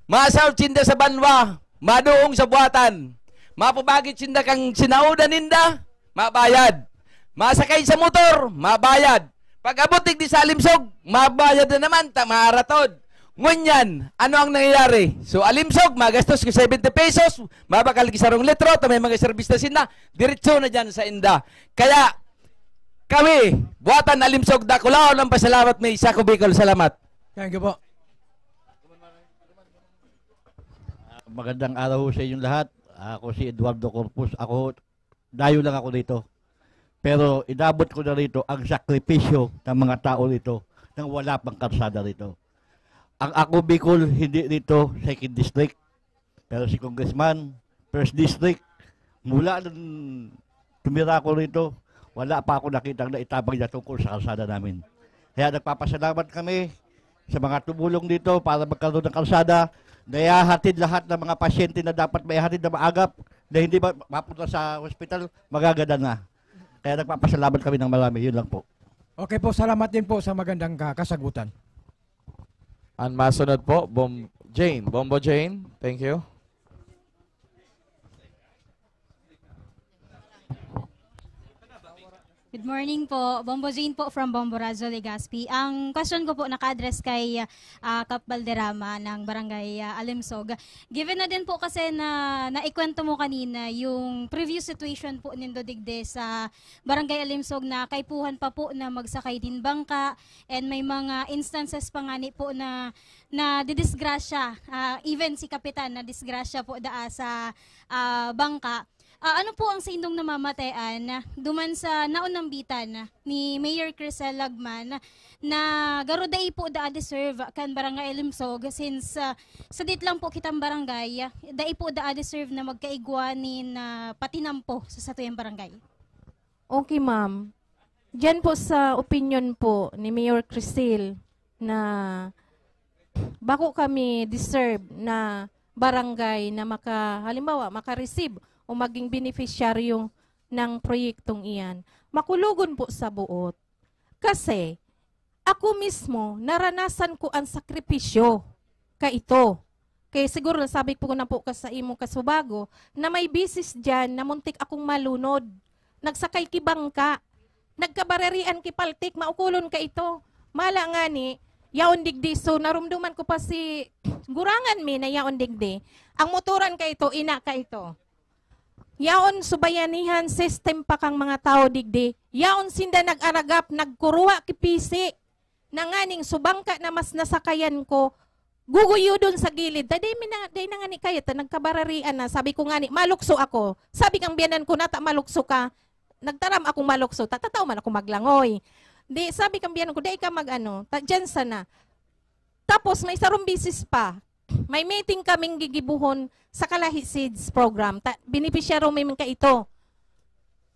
masaw sinda sa banwa, maduong sa Buhatan. Mapabagit sinda kang sinaudan ninda, mabayad. Masakay sa motor, mabayad. Pag-abot digdi sa alimsog, mabayad na naman, ta maratod. Ngunyan, ano ang nangyayari? So, alimsog, magastos ka seventy pesos, mabakal ka sarong litro, ta may mga serbis na sinda, diretso na dyan sa inda. Kaya, kami, Buhatan Alimsog, dakulaw ng pasalamat mi sa Ako Bicol. Salamat. Thank you po. Magandang araw sa inyong lahat. Ako si Eduardo Corpus. Ako, dayo lang ako dito. Pero inabot ko na rito ang sakripisyo ng mga tao rito nang wala pang kalsada rito. Ang Ako Bicol, hindi rito second district. Pero si Congressman, first district, mula nung tumira ako rito, wala pa ako nakitang naitabang niya tungkol sa kalsada namin. Kaya nagpapasalamat kami sa mga tumulong dito para magkaroon ng kalsada na ihahatid lahat ng mga pasyente na dapat maihatid na maagap, na hindi ma- mapunta sa hospital, magagada na. Kaya nagpapasalamat kami ng marami. Yun lang po. Okay po, salamat din po sa magandang ka- kasagutan. Ang masunod po, Bom Jane. Bombo Jane, thank you. Good morning po. Bombo Jane po from Bomborazo, Legazpi. Ang question ko po naka-address kay ah, Kap Balderrama ng Barangay ah, Alimsog. Given na din po kasi na naikwento mo kanina yung previous situation po nindo digdi sa Barangay Alimsog na kaipuhan pa po na magsakay din bangka and may mga instances pa nga ni po na na didisgrasya, ah, even si Kapitan na disgrasya po daa sa ah, bangka. Ah, ano po ang sa indong namamatean duman sa naunambitan ni Mayor Crisel Lagman na garo dai po da deserve kan Barangay Alimsog since ah, sadit lang po kitang barangay, dai po da deserve na magkaigwa nin ah, patinampo sa satuyang barangay? Okay, ma'am. Diyan po sa opinion po ni Mayor Crisel na bako kami deserve na barangay na maka, halimbawa, maka-receive o maging beneficiaryo ng proyektong iyan. Makulogon po sa buot. Kasi, ako mismo, naranasan ko ang sakripisyo kaito. Kaya siguro nasabi ko na po ka sa imo kasubago na may bisis diyan na muntik akong malunod. Nagsakay ki bangka. Nagkabararian ki paltik, maukulon kaito. Mala ngani, yaon digdi. So, narumduman ko pa si gurangan mi na yaon digdi. Ang motoran ka ito, ina ka ito. Yaon subayanihan system pa kang mga tao digdi. Yaon sinda nag-aragap, nagkuruha ki pisi. Nanganing subang ka na mas nasakayan ko, guguyodon sa gilid. Ta, dai mi na, dai na ngani kaya, ta nagkabararian na. Sabi ko ngani, "Malukso ako." Sabi kang biyanan ko, "Nata, malukso ka." Nagtaram akong malukso, ta, tataw man ako maglangoy. Di, sabi kang biyanan ko, "Dai ka mag-ano, ta, dyan sana." Tapos may sarong bisis pa, may meeting kaming gigibuhon sa Kalahi Seeds Program. Ta, benepisyaryo mi man kaito.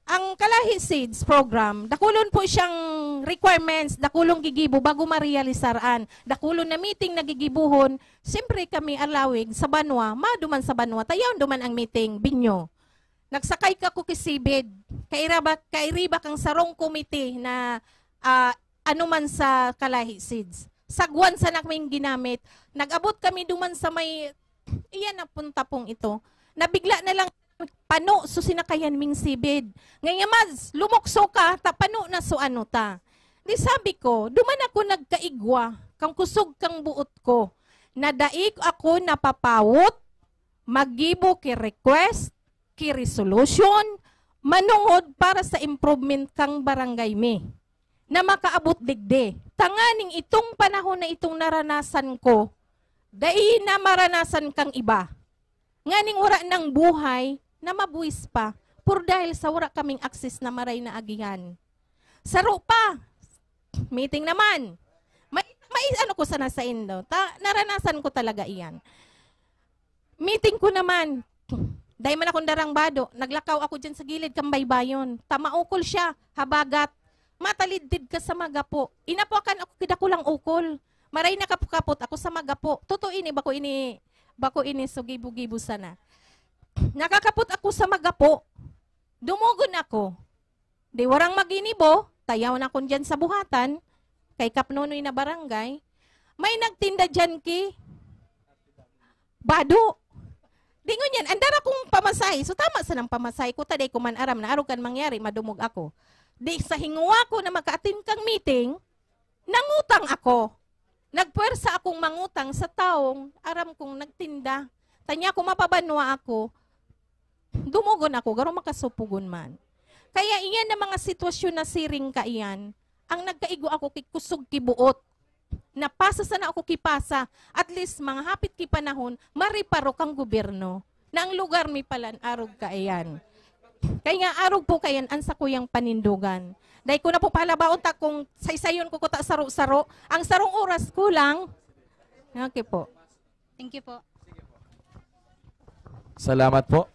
Ang Kalahi Seeds Program, dakulon po siyang requirements, dakulong gigibo bago marealisar an. Dakulon na meeting na gigibuhon, siyempre kami alawig sa banwa, maduman sa banwa, tayaw duman ang meeting, binyo. Nagsakay ka ko ki Sibid, kairiba, kairiba kang sarong komite na, ah, ano man sa Kalahi Seeds. Sagwan sana kaming ginamit. Nag-abot kami duman sa may, iyan na punta pong ito. Nabigla na lang pano so sinakayan ming Sibid. Ngayon, mas lumukso ka, ta pano na so ano ta. Di sabi ko, duman ako nagkaigwa, kang kusog kang buot ko, na dai ako napapawot, maggibo ki request, ki resolution, manongod para sa improvement kang barangay mi, na makaabot digdi. Tanganing itong panahon na itong naranasan ko, dai na maranasan kang iba. Nganing wara nang buhay na mabuwis pa, por dahil sa wara kaming access na maray na agihan. Saro pa, meeting naman. May, may ano ko sana sa indo. Ta, naranasan ko talaga iyan. Meeting ko naman. Dai man akong darang bado. Naglakaw ako dyan sa gilid kang baybayon. Ta, maukol siya, habagat. Matalidtid ka sa magapo. Inapuakan ako ki dakulang ukol. Maray nakapukapot ako sa magapo. Totoo ini, bako ini, bako ini so gibo-gibo sana. Nakakapot ako sa magapo. Dumugon ako. Di warang maginibo, tayaw na kun diyan sa buhatan, kay Kapnonoy na barangay, may nagtinda diyan ki bado. Di ngunyan, andar akong pamasahe. So, tama sanang pamasahe ko, ta dai ko man aram na arog kan mangyari, madumog ako. Di sa hingowa ko na maka-attend kang meeting, nangutang ako. Nagpuwersa akong mangutang sa tawong aram kong nagtinda. Tanya ko mapabanwa ako, dumugon ako, garo makasupugon man. Kaya iyan na mga sitwasyon na siring kaiyan, ang nagkaigo ako ki kusog ki buot. Napasa sana ako ki pasa, at least mga hapit ki panahon, mareparo kang gobyerno na ang lugar mi palan arog kaiyan. Kaya nga arog po kaiyan ang sakuyang panindogan. Dai ko na po pahalabaon ta kung saysayon ko kuta saro-saro. Ang sarong oras kulang. Okay po. Thank you po. Salamat po.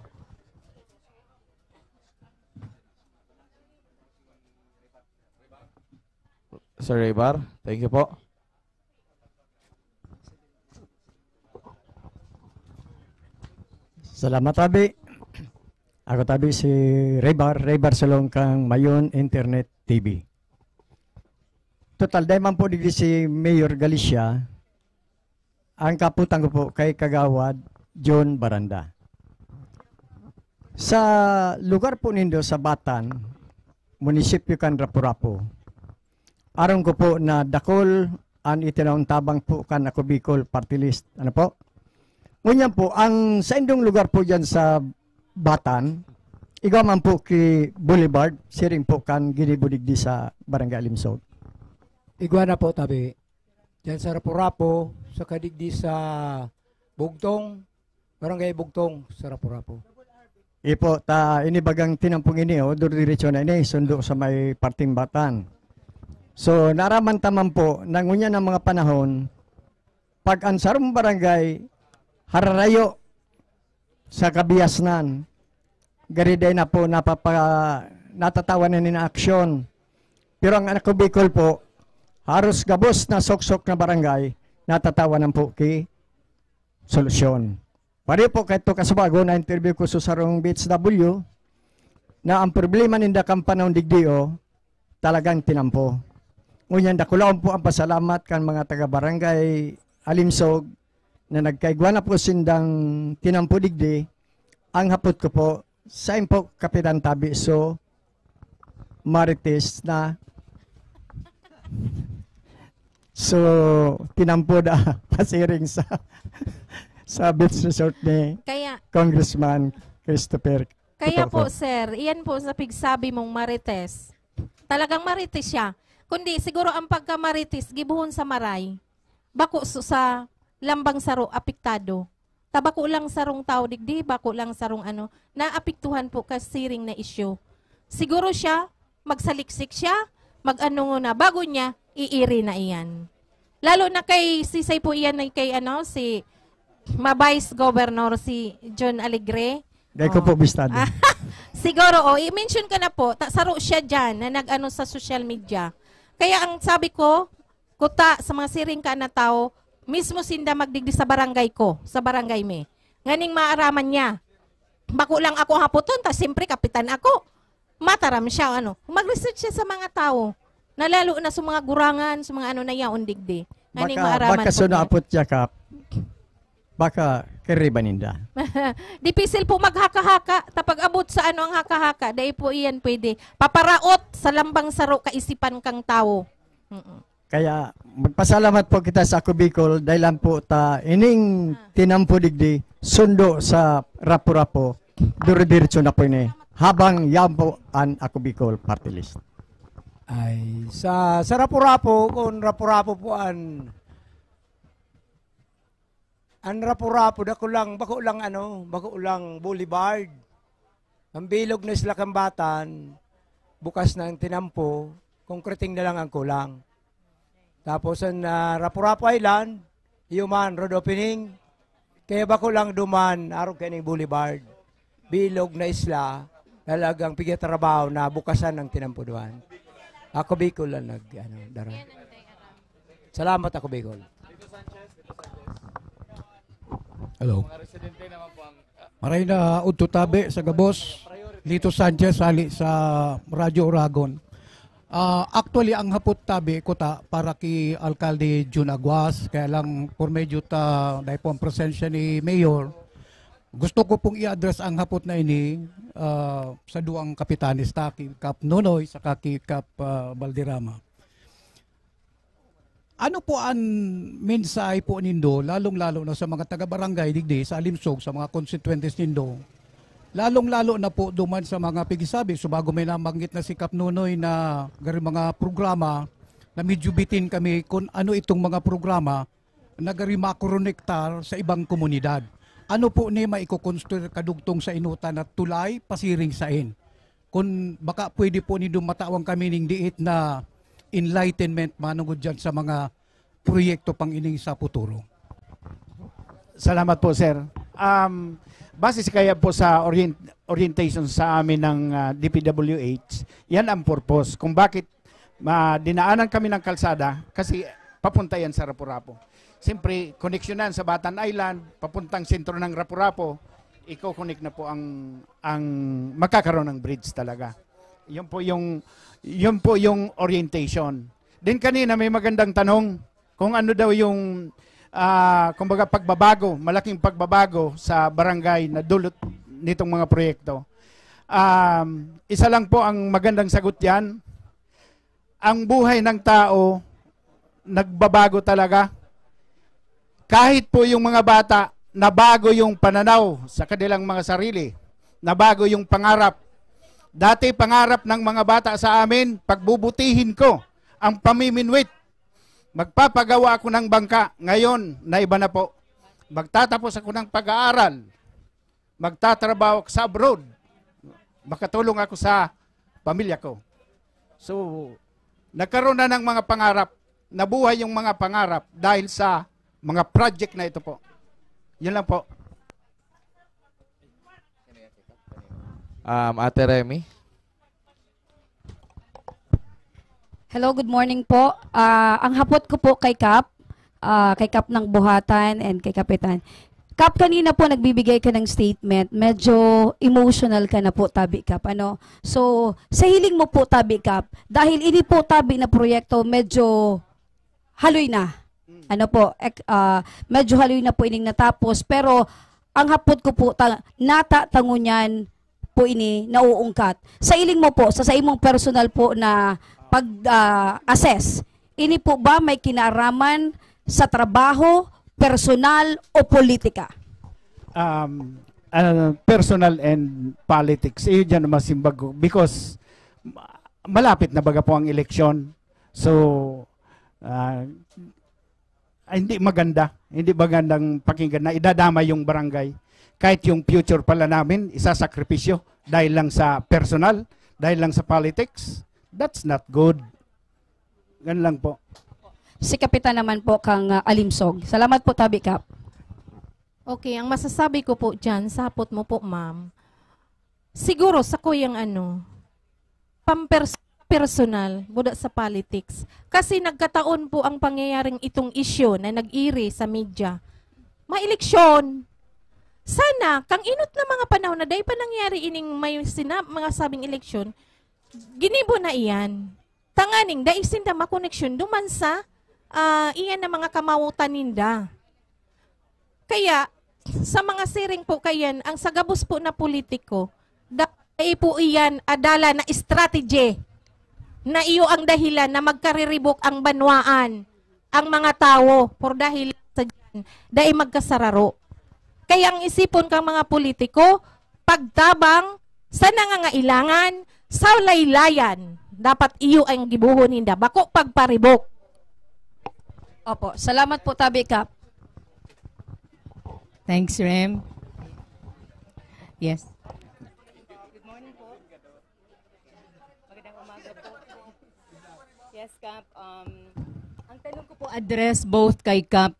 Sir Rebar, thank you po. Salamat, Abi. Ako tabi si Rebar, Rebar Salong kang Mayon Internet T V. Total, dai man po digdi si Mayor Galicia, ang kaputan ko po kay Kagawad John Baranda. Sa lugar po nindo sa Batan, munisipyo kan Rapu-Rapu, aron ko po na dakul an itinaong tabang po kan Ako Bicol Party List. Ano po? Ngunyan po, ang saindong lugar po dyan sa Batan, igwa man po ki Boulevard, siring po kan ginibo digdi sa Barangay Alimsog. Igwa na po, tabi. Diyan sa Rapu-Rapu, sa kadigdi sa Bugtong, Barangay Bugtong, sa Rapu-Rapu. Ipo, ta ini bagang tinampong ini, oh, dur diretso na ini, sundo sa may parting Batan. So, naraman ta man po na ngunyan ang mga panahon, pag ang sarong barangay hararayo sa kabiasnan, gari dai na po napapa, natatawan na nina aksyon. Pero ang anak ko Bicol po, haros gabos na soksok na barangay, natatawanan po ki solusyon. Pare po, kahit to kasubago na interview ko sa sarong B H W, na ang problema ninda kan panahon digdi, oh, talagang tinampo. Ngunyan, dakulaon po ang pasalamat kan mga taga-barangay Alimsog na nagkaigwa na po sindang tinampo digdi. Ang hapot ko po, sain po kapitan tabi so Marites na So, tinampo da pasiring sa, sa beach resort ni Kaya, Congressman Christopher. Kaya Cotaoco. Po, sir, iyan po sa pigsabi mong marites. Talagang marites siya. Kundi, siguro ang pagkamarites, gibuhon sa maray. Bako su- sa lambang saro apektado. Ta bako lang sarong tawo digdi, bako lang sarong ano, naapektuhan po ka siring na isyu. Siguro siya, magsaliksik siya, mag-ano na, bago niya, iiri na iyan. Lalo na kay, sisay po iyan ay kay ano, si ma Vice Governor, si John Alegre. Dai ko Oh. po bistado. Ah, siguro, oh, i-mention ka na po, ta, saro siya dyan na nag-ano sa social media. Kaya ang sabi ko, kuta sa mga siring ka na tao, mismo sinda magdigdi sa barangay ko, sa barangay mi. Nganing maaraman niya. Bako lang ako hapoton, ta siyempre kapitan ako. Mataram siya, ano. Mag-research siya sa mga tao. Na lalo na sa mga gurangan, sa mga ano na yaon digdi. Nganing Baka, maaraman baka po niya. Sunapot siya, Kap. Baka kiriba ninda. Dipisil po maghaka-haka. Tapag abot sa ano ang haka-haka, dai po iyan pwede. Paparaot sa lambang saro kaisipan kang tawo. Mm-mm. Kaya magpasalamat po kita sa Ako Bicol dahil lang po ta ining Ah. tinampo digdi, sundo sa Rapu-Rapu, dire-diretso na po ini. Habang yan po ang Ako Bicol Party List. Ay, sa, sa Rapu-Rapu, kung Rapu-Rapu po an, an Rapu-Rapu, dako lang, bako lang ano, bako lang boulevard. Ang bilog na Isla Kambatan, bukas na ang tinampo, concreting na lang ang kulang. Tapos ang ah, Rapu-Rapu Island, human, road opening, kaya bako lang duman, arog kaining boulevard, bilog na isla, talagang pigyatrabaho na bukasan ang tinampo duman. Ako Bicol lang nag, ano, dara. Salamat, Ako Bicol. Hello. Maray na udto tabi sa gabos. Lito Sanchez, hali sa Radyo Oragon. Ah, actually, ang hapot tabi ko ta para ki Alkalde Jun Aguas, kaya lang por medyo ta dahil po ang presensya ni Mayor, gusto ko pong i-address ang hapot na ini ah, sa duwang kapitanes ta, ki Kap Nonoy saka ki Kap ah, Valderrama. Ano po an mensahe po nindo, lalong-lalo na sa mga taga-barangay digdi sa Alimsog, sa mga konstituyentes nindo? Lalong-lalo na po duman sa mga pigisabi. So bago may nabanggit na si Kap Nonoy na gari mga programa na medyo bitin kami kung ano itong mga programa na gari makoronektar sa ibang komunidad. Ano po ni maikokonstruir kadugtong sa inutan na tulay pasiring sain? Kung baka pwede po nindo matawan kami ning diit na enlightenment manungod dyan sa mga proyekto pang ining sa futuro. Salamat po, sir. Um, base sa kaya po sa orient- orientation sa amin ng ah, D P W H, yan ang purpose kung bakit ma dinaanan kami ng kalsada kasi papunta yan sa Rapu-Rapu. Siyempre, koneksyonan sa Batan Island, papuntang sentro ng Rapu-Rapu, iko-connect na po ang ang magkakaroon ng bridge talaga. Yun po yung yun po yung orientation. Then kanina may magandang tanong kung ano daw yung ah, kumbaga pagbabago, malaking pagbabago sa barangay na dulot nitong mga proyekto. Um, isa lang po ang magandang sagot diyan. Ang buhay ng tao nagbabago talaga. Kahit po yung mga bata, nabago yung pananaw sa kanilang mga sarili. Nabago yung pangarap. Dati pangarap ng mga bata sa amin, pagbubutihin ko ang pamiminwit. Magpapagawa ako ng bangka. Ngayon, naiba na po. Magtatapos ako ng pag-aaral. Magtatrabaho ako sa abroad. Makatulong ako sa pamilya ko. So, nagkaroon na ng mga pangarap. Nabuhay yung mga pangarap dahil sa mga project na ito po. Yun lang po. Um, Ate Remy? Hello, good morning po. Ah, ang hapot ko po kay Kap, ah, kay Kap ng Buhatan and kay Kapitan. Kap, kanina po nagbibigay ka ng statement, medyo emotional ka na po, tabi Kap, ano? So, sa hiling mo po, tabi Kap, dahil ini po tabi na proyekto, medyo haloy na. Ano po, ek, ah, medyo haloy na po ining natapos, pero ang hapot ko po, ta, nata tango niyan po ini nauungkat. Sa iling mo po, sa, sa imong personal po na pag-assess, Ini po ba may kinaraman sa trabaho, personal o politika? Um, uh, personal and politics. Iyo dyan ang masimbag ko. Because ma- malapit na baga po ang eleksyon. So, uh, hindi maganda. Hindi magandang pakinggan na idadamay yung barangay. Kahit yung future pala namin, isasakripisyo dahil lang sa personal, dahil lang sa politics. That's not good. Ganun lang po. Si Kapitan naman po kang ah, Alimsog. Salamat po, Tabi Kap. Okay, ang masasabi ko po dyan, sapot mo po, ma'am, siguro sa kuyang ano, pampers personal, buda sa politics. Kasi nagkataon po ang pangyayaring itong issue na nag-iri sa media. May eleksyon. Sana, kang inot na mga panahon na dahil pa nangyari ining may sinab mga sabing eleksyon, ginibo na iyan. Tanganing, dai sinda makoneksyon duman sa ah, iyan na mga kamawutan ninda. Kaya, sa mga siring po kayan, ang sagabos po na politiko, dai po iyan adala na strategy na iyo ang dahilan na magkariribok ang banwaan, ang mga tawo, por dahil sa dyan, dai magkasararo. Kaya ang isipon kang mga politiko, pagtabang sa nangangailangan, sa laylayan, dapat iyo ang gibuhon ninda, bako pagparibok. Opo, salamat po, Tabi Kap. Thanks, Rem. Yes. Yes, Kap. Um, ang tanong ko po, address both kay Kap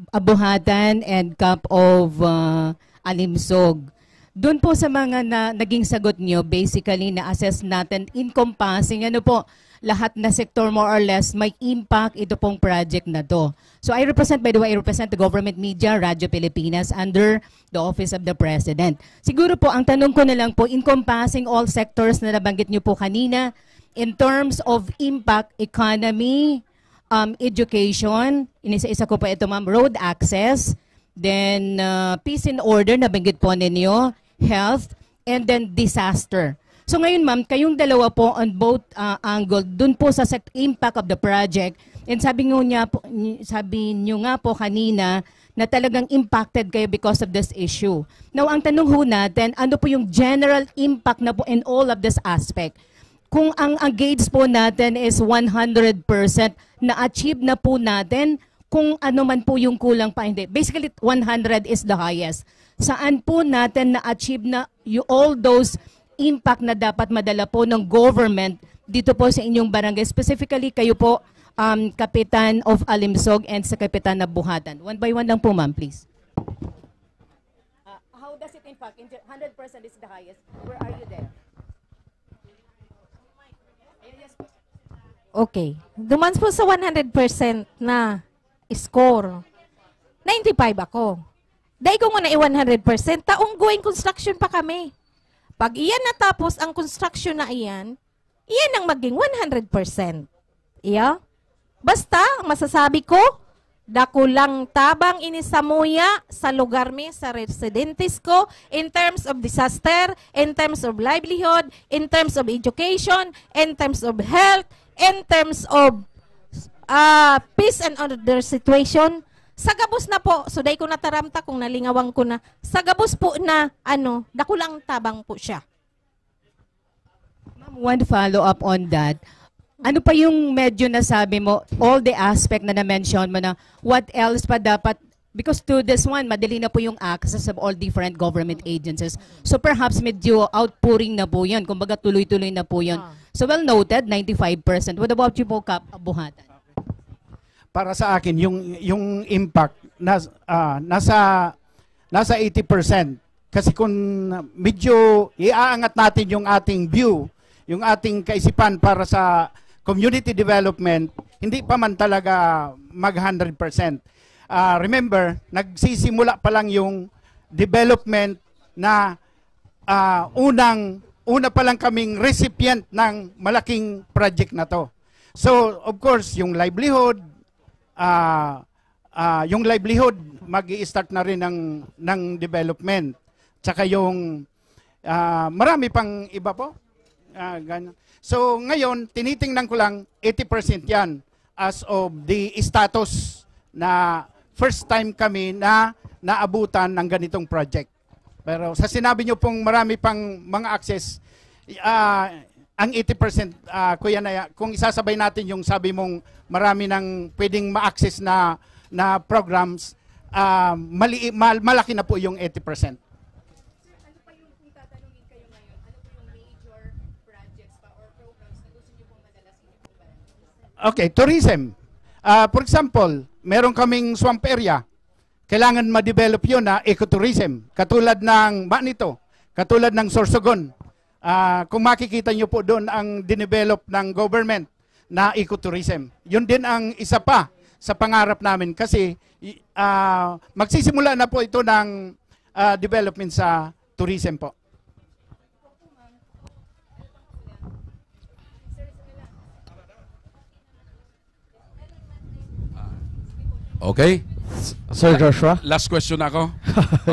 Abuhatan and Kap of uh, Alimsog. Doon po sa mga na, naging sagot nyo, basically, na-assess natin, encompassing, ano po, lahat na sector more or less may impact ito pong project na to. So I represent, by the way, I represent the government media, Radyo Pilipinas, under the Office of the President. Siguro po, ang tanong ko na lang po, encompassing all sectors na nabanggit nyo po kanina, in terms of impact, economy, um, education, inisa-isa ko pa ito, ma'am, road access, then uh, peace and order, nabanggit po ninyo, health, and then disaster. So ngayon, ma'am, kayong dalawa po on both uh, angle, dun po sa sec- impact of the project, and sabi nyo, niya po, ni- sabi nyo nga po kanina na talagang impacted kayo because of this issue. Now, ang tanong ho natin, ano po yung general impact na po in all of this aspect? Kung ang, ang gauge po natin is one hundred percent na-achieve na po natin, kung ano man po yung kulang pa, hindi. Basically, one hundred is the highest. Saan po natin na-achieve na y- all those impact na dapat madala po ng government dito po sa inyong barangay? Specifically, kayo po, um, Kapitan of Alimsog and sa Kapitan na Buhatan. One by one lang po, ma'am, please. Uh, how does it impact? In one hundred percent is the highest. Where are you there? Okay. Duman po sa one hundred percent na score, ninety-five ako. Dai ko nguna i one hundred percent, ta ongoing construction pa kami. Pag iyan natapos ang construction na iyan, iyan ang maging one hundred percent. Iya? Basta, ang masasabi ko, dakulang tabang ini samuya sa lugar mi, sa residentes ko, in terms of disaster, in terms of livelihood, in terms of education, in terms of health, in terms of ah, peace and order situation. Sa gabos na po, so dai ko nataramta kung nalingawan ko na. Sa gabos po na, ano, dakulang tabang po siya. Ma'am, one follow-up on that. Ano pa yung medyo nasabi mo, all the aspect na na-mention mo na what else pa dapat, because to this one, madali na po yung access of all different government agencies. So perhaps medyo outpouring na po yun. Kumbaga tuloy-tuloy na po yun. So well noted, ninety-five percent. What about you po, Kap Abuhatan? Para sa akin, yung, yung impact, nas, ah, nasa, nasa eighty percent. Kasi kung medyo iaangat natin yung ating view, yung ating kaisipan para sa community development, hindi pa man talaga mag one hundred percent. Ah, remember, nagsisimula pa lang yung development na ah, unang, una pa lang kaming recipient ng malaking project na to. So, of course, yung livelihood, ah, ah, yung livelihood, mag-i-start na rin ng, ng development. Tsaka yung, ah, marami pang iba po. Ah, ganyan. So, ngayon, tinitingnan ko lang, eighty percent yan. as of the status na first time kami na naabutan ng ganitong project. Pero sa sinabi niyo pong marami pang mga access, ah, ang eighty percent, ah, Kuya Naya, kung isasabay natin yung sabi mong marami nang pwedeng ma-access na, na programs, ah, mali-, mal-, malaki na po yung eighty percent. Sir, ano pa yung, kung tatanungin kayo ngayon, ano po yung major projects pa or programs na gusto niyo pong madala sa inyong barangay? Okay, tourism. Ah, for example, meron kaming swamp area. Kailangan ma-develop yun na ecotourism. Katulad ng Manito, katulad ng Sorsogon. Ah, kung makikita nyo po doon ang dinevelop ng government na ecotourism. Yun din ang isa pa sa pangarap namin kasi, i-, ah, magsisimula na po ito ng, ah, development sa tourism po. Okay? Sir Joshua? Last question ako.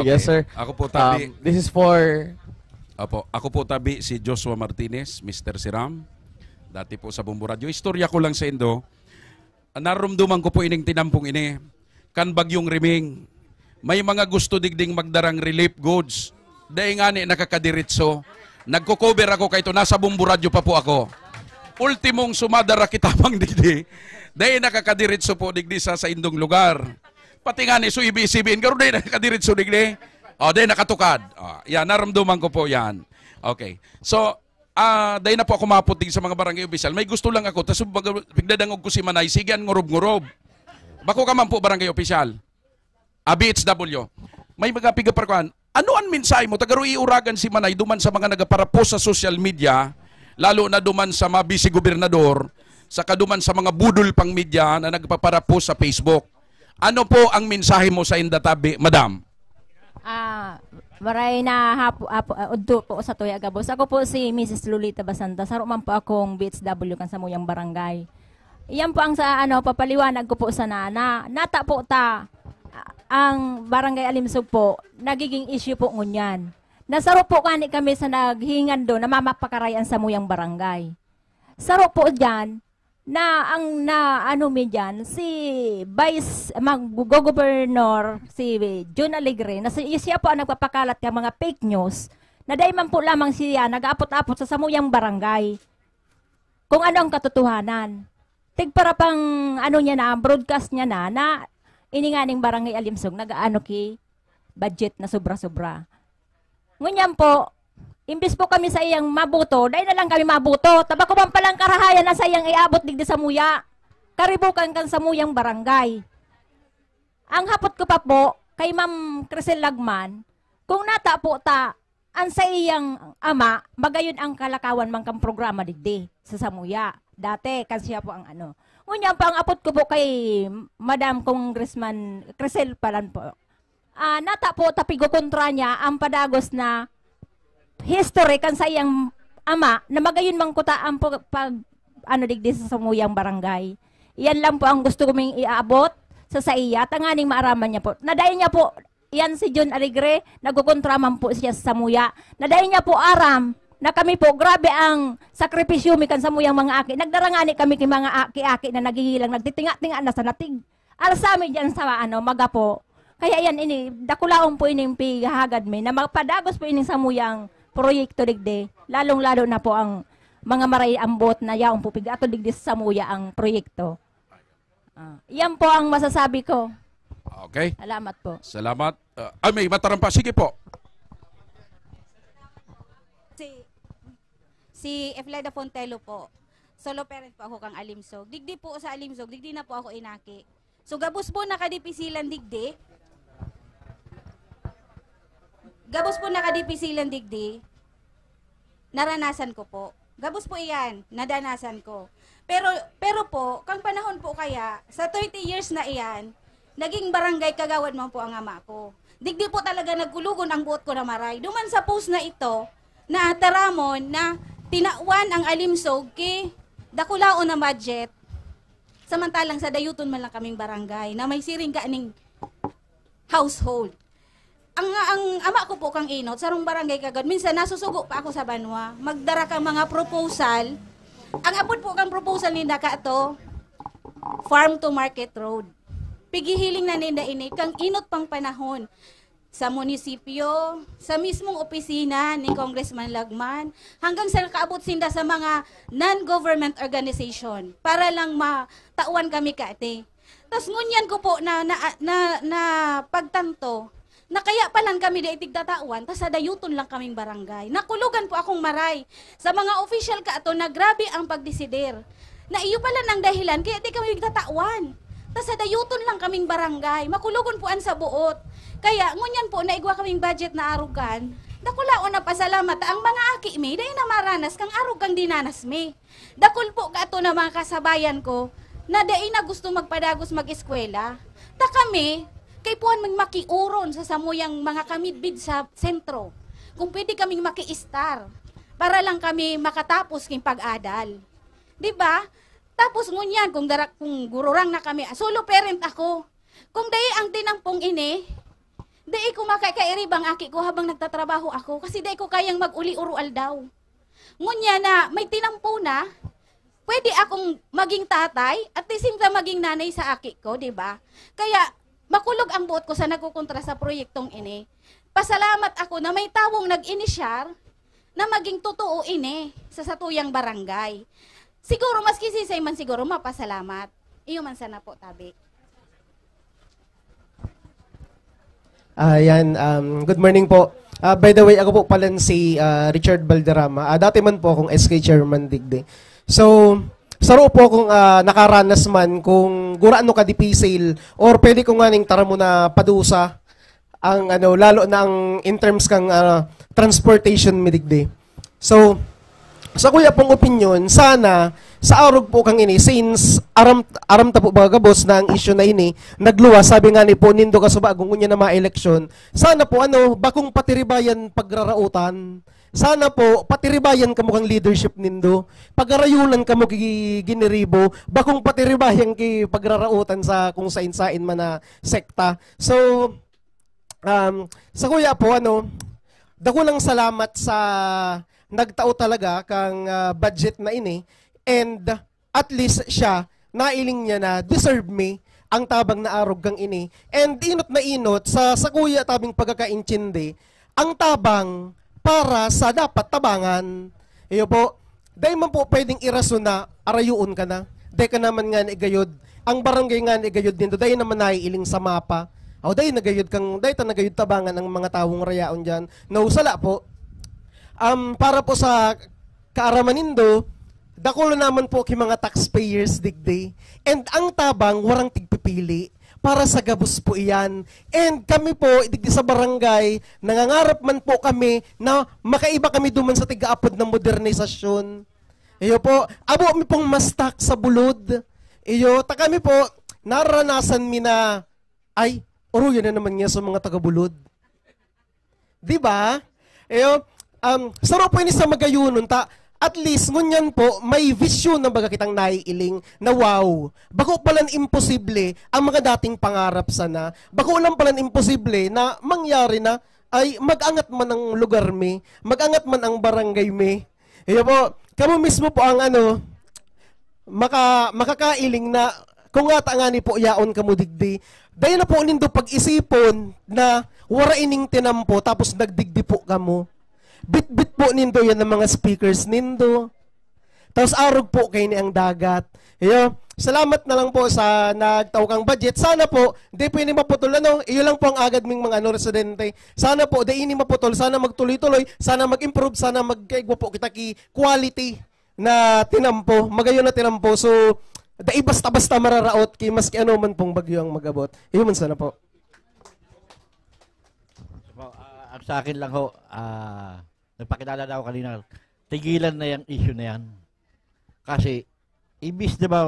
Yes, sir. Ako po tabi. Um, this is for Opo, ako po tabi si Joshua Martinez, Mister Siram. Dati po sa Bombo Radyo. Istorya ko lang sa indo. Narumduman ko po ining tinampong ini. Kan Bagyong Riming, may mga gusto digding magdarang relief goods. Dai ngani nakakadiritso. Nagko-cover ako kay ito. Nasa Bombo Radyo pa po ako. Ultimong sumadara kita pang digdi. Dai nakakadiritso po digdi sa saindong lugar. Pati ngani so ibig sabihin, garo dai nakakadiritso digdi. O, dai nakatukad. O, yan, naramdaman ko po yan. Okay. So, ah, dai na po ako mapot digdi sa mga barangay opisyal. May gusto lang ako. Tas baga, pigdadangog ko si Manay, sige, an ngurob-ngurob. Bako ka man po barangay opisyal. A B H W. May mga pigaparkuhan. Ano an mensahe mo? Tagaro iuragan si Manay duman sa mga nagaparapost sa social media, lalo na duman sa mga vice gobernador, saka duman sa mga budol pang media na nagpaparapost sa Facebook. Ano po ang mensahe mo sa inda tabi, madam? Ah, maray na hapo, hapo, ah, udto po sa Tuya Gabos. Ako po si Missus Lolita Basanta. Saro man po akong B H W kan samuyang barangay. Iyan po ang sa ano, papaliwanag ko po sana na nata po ta, ah, ang Barangay Alimsog po, nagiging issue po ngunyan. Nasaro po kani kami sa naghingando na mamapakaray ang samuyang barangay. Saro po dyan, na ang na ano mi dyan, si Vice, mag-, Gobernador, si Jun Alegre, na si, siya po ang nagpapakalat ng mga fake news, na dahil man po lamang siya nag-aapot-apot sa samuyang barangay kung ano ang katotohanan. Tigpara pang ano niya na, broadcast niya na, na ini nga ning barangay Alimsog, nag-aano ki budget na sobra-sobra. Ngunyan po, imbis po kami sa iyang mabuto, dahil na lang kami mabuto. Tabako man palang karahayan na sa iyang iabot digdi sa muya. Karibukan kan sa muyang barangay. Ang hapot ko pa po, kay Ma'am Crisel Lagman, kung nata po ta, ang sa iyang ama, magayon ang kalakawan man kang programa digdi sa samuya. Dati, kan siya po ang ano. Ngunyan po, ang apot ko po kay Madam Congressman Crisel Palan po. Ah, nata po, tapigukontra niya ang padagos na history kan sa iyang ama na magayon man kuta ang pag, pag ano digdi sa samuyang barangay. Iyan lang po ang gusto ko ming iaabot sa saiya, tanganing maaraman niya po. Nadayon niya po, iyan si John Alegre, nagkukontra man po siya sa samuya. Nadayon niya po aram na kami po, grabe ang sakripisyo mi kan samuyang mga aki. Nagdarangani kami ki mga aki-aki na naghihilang, nagtitinga-tinga na sa natig. Arsami diyan sa ano, magapo. Kaya yan, ini, dakulaon po ining pigahagad mi na magpadagos po ining samuyang proyekto digdi. Lalong-lalo na po ang mga maray ambot na yaon po pigato digdi sa samuya ang proyekto. Ah, yan po ang masasabi ko. Okay. Salamat po. Salamat. Uh, ay, may mataram pa. Sige po. Si, si Efleda Fontelo po. Solo parent po ako kang Alimsog. Digdi po sa Alimsog, digdi na po ako inaki. So gabos po nakadipisilan digdi. Gabos po nakadipisilan digdi. Naranasan ko po. Gabos po iyan, nadanasan ko. Pero pero po, kang panahon po kaya, sa thirty years na iyan, naging barangay kagawad man po ang ama ko. Digdi po talaga nagkulugon ang buot ko na maray. Duman sa post na ito, na taramon na tinawan ang Alimsog ki dakulaon na budget, samantalang sa dayuton man lang kaming barangay na may siring kaning household. Ang, ang ama ko po kang inot, sarong barangay kagad, minsan nasusugo pa ako sa banwa, magdara ka mga proposal. Ang apod po kang proposal ni Naka to, farm to market road. Pighihiling na ninda ini kang inot pang panahon. Sa munisipyo, sa mismong opisina ni Congressman Lagman, hanggang sa nakaabot sinda sa mga non-government organization para lang matawan kami kati. Tas ngunyan ko po na, na, na, na pagtanto na kaya palan kami dai tigtatawan, tas sa dayuton lang kaming barangay. Nakulogan po akong maray sa mga opisyal kaato na grabe ang pagdesider. Na iyo palan ang dahilan kaya di kami tigtatawan. Tas sa dayuton lang kaming barangay. Makulogon po an saboot. Kaya ngunyan po na igwa kaming budget na arog kan, dakulaon na pasalamat ta ang mga aki mi dai na maranas kang arog kang dinanas mi. Dakul po kaato na mga kasabayan ko na dai na gusto magpadagos mag-eskwela. Ta kami, kaipuhan ming makiuron sa samuyang mga kamidbid sa sentro. Kung pwede kaming maki-star para lang kami makatapos king pag-adal. Di ba? Tapos ngunyan, kung dara-, kung gururang na kami, ah, solo parent ako. Kung dai ang tinampong ini, dai ko makakairib ang aki ko habang nagtatrabaho ako kasi dai ko kayang mag-uli oro aldaw. Ngunyan na may tinampo na, pwede akong maging tatay at the same time maging nanay sa aki ko, di ba? Kaya makulog ang buot ko sa nagkukontra sa proyektong ini. Pasalamat ako na may tawong nag-inisyar na maging totoo ini sa satuyang barangay. Siguro, maski sisay man siguro, mapasalamat. Iyo man sana po, tabi. Ayan, um, good morning po. Ah, by the way, ako po pala si ah, Richard Valderrama. Ah, dati man po akong S K chairman digdi. So, saro po akong ah, nakaranas man kung gurano ka dipisil or pwede ko nga ning tara mo na padusa ang ano, lalo na ang in terms kang ah, transportation mi digdi. So, sa kuya pong opinion, sana sa arog po kang ini, since aram, aram ta po mga gabos na ang issue na ini, nagluwas, sabi nga ni po nindo kasuba, kung unya na mga eleksyon, sana po ano, bakong patiribayan pagrarautan, sana po, patiribayan kamo kang leadership nindo, pagarayunan kamo ki Giniribo, bakong patiribayan ki pagrarautan sa kung sain-sain man na sekta. So, um, sa kuya po, ano, dakulang salamat sa nagtao talaga kang ah, budget na ini, and at least siya, nailing niya na deserve me ang tabang na arog kang ini. And inot na inot, sa, sa kuya tabing pagkakaintindi, ang tabang para sa dapat tabangan. Iyo po, dai man po pwedeng irason na arayoon ka na. Dai ka naman nga naigayod. Ang barangay nga naigayod nindo, dai naman naiiling sa mapa. O dai nagayod kang, dai ta nagayod tabangan ang mga tawong rayaon diyan. No, sala po. Um, para po sa kaaraman nindo, dakul naman po ki mga taxpayers digdi. And ang tabang, warang tigpipili. Para sa gabos po iyan. And kami po, digdi sa barangay, nangangarap man po kami na makaiba kami duman sa tigaapod na modernisasyon. Iyo po, abo mi pong mastak sa bulod. Iyo, ta kami po, naranasan mi na, ay, oroyan na naman niya sa mga taga-bulod. Di ba? Iyo, um, saro po ini sa magayunon ta, at least, ngunyan po, may vision na baga kitang naiiling na wow. Bako palan imposible ang mga dating pangarap sana. Bako lang palan imposible na mangyari na ay mag-angat man ang lugar mi, mag-angat man ang barangay mi. Iyo po, kamo mismo po ang ano, maka, makakailing na kung nga ta nga ni po yaon kamo digdi. Dahil na po nindo pag-isipon na wara ining tinampo tapos nagdigdi po kamo. Bitbit po nindo yan ng mga speakers nindo. Tapos arog po kayo ni ang dagat. Iyo, salamat na lang po sa nagtao kang budget. Sana po, di po ini maputol. Ano, iyo lang po ang agad ming mga ano, residente. Sana po, di ini maputol. Sana magtuloy-tuloy. Sana mag-improve. Sana magkaigwa po kita ki quality na tinampo. Magayon na tinampo. So, dai basta-basta mararaot ki maski ano man pong bagyo ang magabot. Iyo man sana po. So, ah, ang sa akin lang ho, ah, nagpakilala na ako kanina, tigilan na yung issue na yan. Kasi, ibis na ba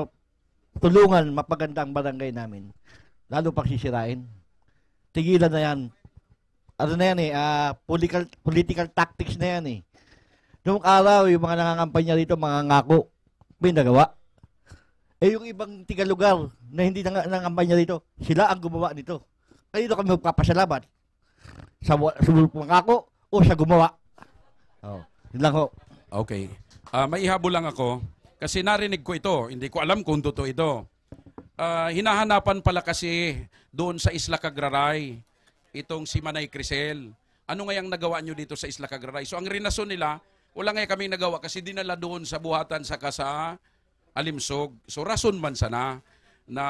tulungan mapaganda ang barangay namin, lalo pang sisirain. Tigilan na yan. Ano na yan eh, ah, political, political tactics na yan eh. Noong araw, yung mga nangangampanya dito, mga ngako, may nagawa. Eh yung ibang tiga lugar na hindi nang nangangampanya dito, sila ang gumawa nito. Kanino kami magpapasalamat? Sa, wa- sa mga ngako o sa gumawa? Oh, yun lang ho. Okay. Ah, may ihabol lang ako kasi narinig ko ito. Hindi ko alam kung totoo ito. Ah, hinahanapan pala kasi doon sa Isla Cagraray, itong si Manay Crisel. Ano ngayang nagawa nyo dito sa Isla Cagraray? So, ang rinason nila, wala nga kaming nagawa kasi dinala doon sa Buhatan saka sa Alimsog. So, rason man sana na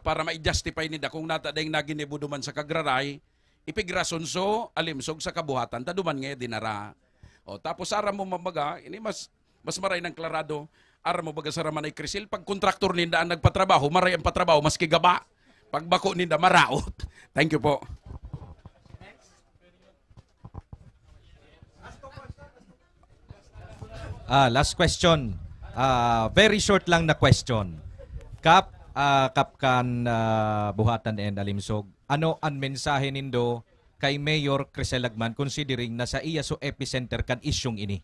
para ma-justify ninda kung nata dayong naginibo duman sa Cagraray, ipigrason so Alimsog sa Kabuhatan, ta duman nga dinara. O, tapos aram mo, mambaga, ini mas, mas maray nang klarado. Aram mo baga sa Ramanay Crisil, pag kontraktor ninda ang nagpatrabaho, maray ang patrabaho, maski gaba. Pag bako ninda, maraot. Thank you po. Ah, last question. Ah, very short lang na question. Kap, ah, Kap kan, ah, Buhatan and Alimsog, ano an mensahe nindo kay Mayor Crisel Lagman, considering na saiya so epicenter kan isyung ini?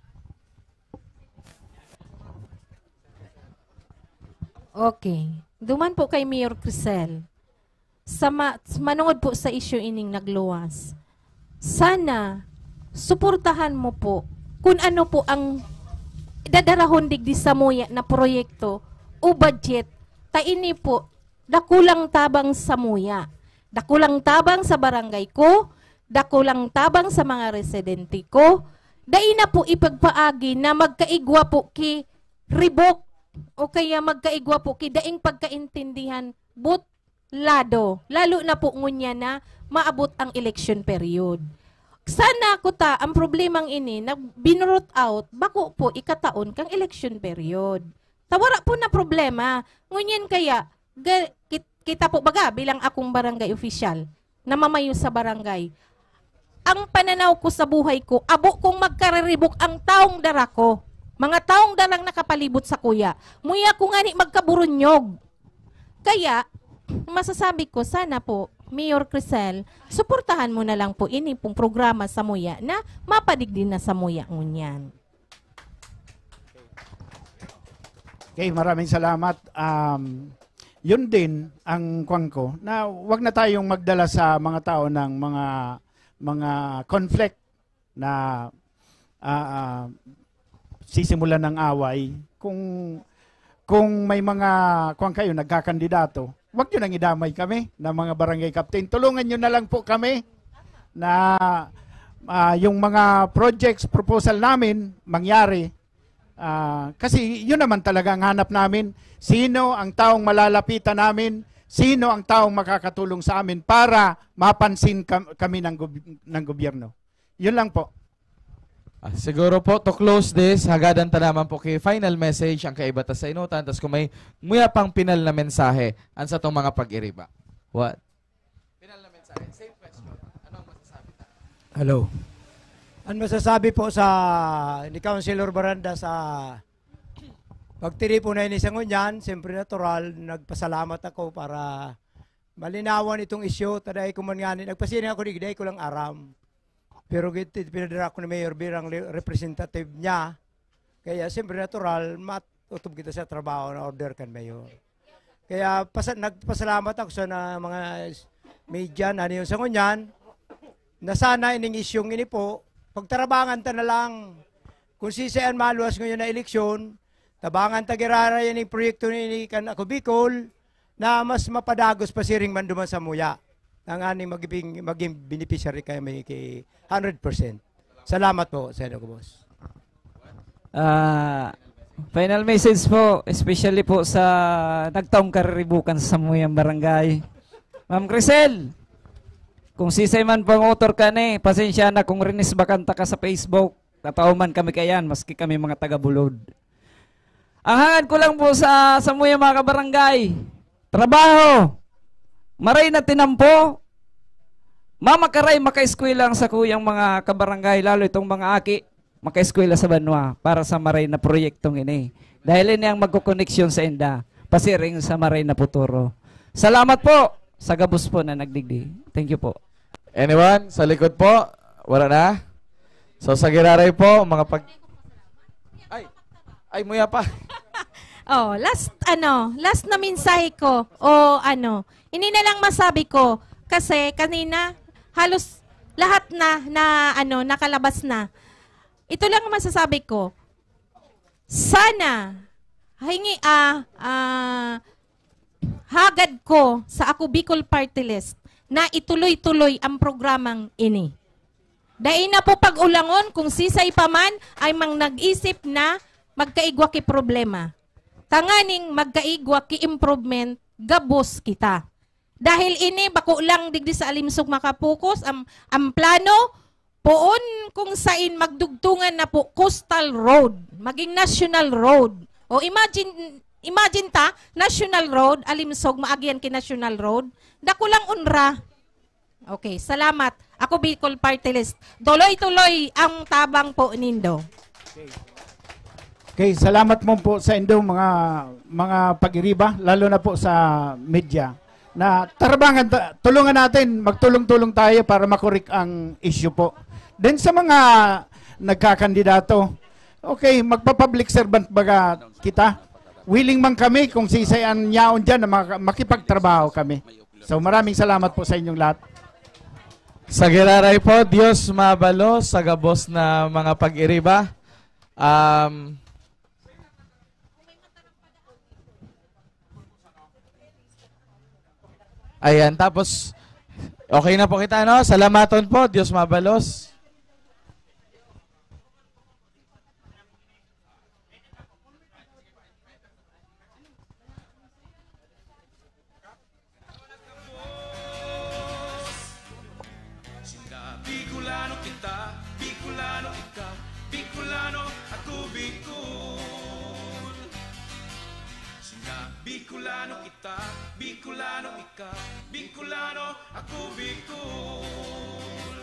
Okay. Duman po kay Mayor Crisel. Sa ma- manungod po sa isyu ining nagluwas, sana suportahan mo po kung ano po ang dadarahon digdi samuya na proyekto o budget. Ta ini po, dakulang tabang samuya. Dakulang tabang sa barangay ko, dakulang tabang sa mga residente ko. Dai na po ipagpaagi na magkaigwa po ki ribok o kaya magkaigwa po ki daing pagkaintindihan but lado, lalo na po ngunyan na maabot ang election period. Sana kuta ang problemang ini na binurot out, bako po ikataon kang election period. Ta wara po na problema. Ngunyan kaya, ga- kit- kita po baga bilang akong barangay official, namamayo sa barangay, ang pananaw ko sa buhay ko, abo kong magkariribok ang taong dara ko. Mga taong darang nakapalibot sa kuya. Muya ko ngani magkaburunyog. Kaya, masasabi ko, sana po, Mayor Crisel, suportahan mo na lang po ini pong programa sa muya na mapadigdi na sa muya ngunyan. Okay, maraming salamat. Um, yun din ang kwan ko, na wag na tayong magdala sa mga tao ng mga mga conflict na ah, ah, sisimulan ng away. Kung kung may mga kwan kayo nagkakandidato, wag niyo nang idamay kami na mga barangay captain. Tulungan niyo na lang po kami na ah, yung mga projects proposal namin mangyari. Ah, kasi yun naman talaga ang hanap namin. Sino ang taong malalapitan namin? Sino ang taong makakatulong sa amin para mapansin kam- kami ng, gob- ng gobyerno? Yun lang po. Ah, siguro po, to close this, hagadan ta naman po ki final message ang kaiba ta sa inutan. Tas kung may muya pang pinal na mensahe, an satong mga pag-iriba. What? Pinal na mensahe. Same question. Anong masasabi ta? Hello. Ang masasabi po sa ni Councilor Baranda sa pagtiripon na ini sa ngunyan, siyempre natural, nagpasalamat ako para malinawan itong isyu. Taday ko man ngani, nagpasiring ako digdi, dai ko lang aram. Pero gid, pinadara ko ni Mayor Birang li- representative niya. Kaya siyempre natural, matutob kita sa trabaho na order kan Mayor. Kaya pasa- nagpasalamat ako sa na, mga s- media na ano yun sa ngunyan, na sana ining isyung ini po, pagtarabangan ta na lang. Kung sisay an maluwas ngayon na eleksyon, tabangan ta giraray ining proyekto ni kan Ako Bicol na mas mapadagos pa siring man duman sa muya. Tanganing maging, maging beneficiary kami ki hundred percent. Salamat po, Senator Boss. Ah, final message po, especially po sa nagtaong kariribukan sa samuyang barangay. Ma'am Crisel, kung sisay man pang author ka ni, pasensya na kung rinisbakan ta ka sa Facebook. Tataw man kami kayan, maski kami mga taga-Bulod. Ang hangad ko lang po sa samuyang mga kabarangay, trabaho, maray na tinampo, mamakaray makaeskwela ang sakuyang mga kabarangay, lalo itong mga aki, makaeskwela sa banwa para sa maray na proyektong ini. Dahil ini ang magkokoneksyon sa inda, pasiring sa maray na puturo. Salamat po sa gabos po na nagdigdi. Thank you po. Anyone? Sa likod po? Wala na? So sa giraray po, mga pag... Ay! Ay, muya pa. Oh, last ano, last na mensahe ko o ano, ini na lang masabi ko kasi kanina halos lahat na na ano nakalabas na. Ito lang ang masasabi ko. Sana hingi ah ah hagad ko sa Ako Bicol Party List na ituloy-tuloy ang programang ini. Dai na po pag-ulangon kung sisay pa man ay mang nag-isip na magkaigwa ki problema. Tanganing magkaigwa ki improvement, gabos kita. Dahil ini, bako lang digdi sa Alimsog makapukos, ang, ang plano, poon kung sain magdugtungan na po coastal road, maging national road. O imagine, imagine ta, national road, Alimsog, maagyan ki national road. Dako lang unra. Okay, salamat. Ako Bicol Party List. Tuloy-tuloy ang tabang po nindo. Okay, salamat mo po sa indo mga mga pag-iriba, lalo na po sa media. Na tarbangan ta- tulungan natin, magtulong-tulong tayo para makorek ang issue po. Then sa mga nagkakandidato, okay, magpa-public servant baga kita. Willing man kami kung sisay ang yaon diyan na maka- makipagtrabaho kami. So maraming salamat po sa inyong lahat. Sa giraray po, Diyos mabalos sa gabos na mga pag-iriba. Um, ayan, tapos okay na po kita, no? Salamaton po, Diyos mabalos. Sinda Bicolano kita, Bicolano ika, Bicolano ako Bicol. Sinda Bicolano kita, Bicolano ika, Bicolano ako Bicol.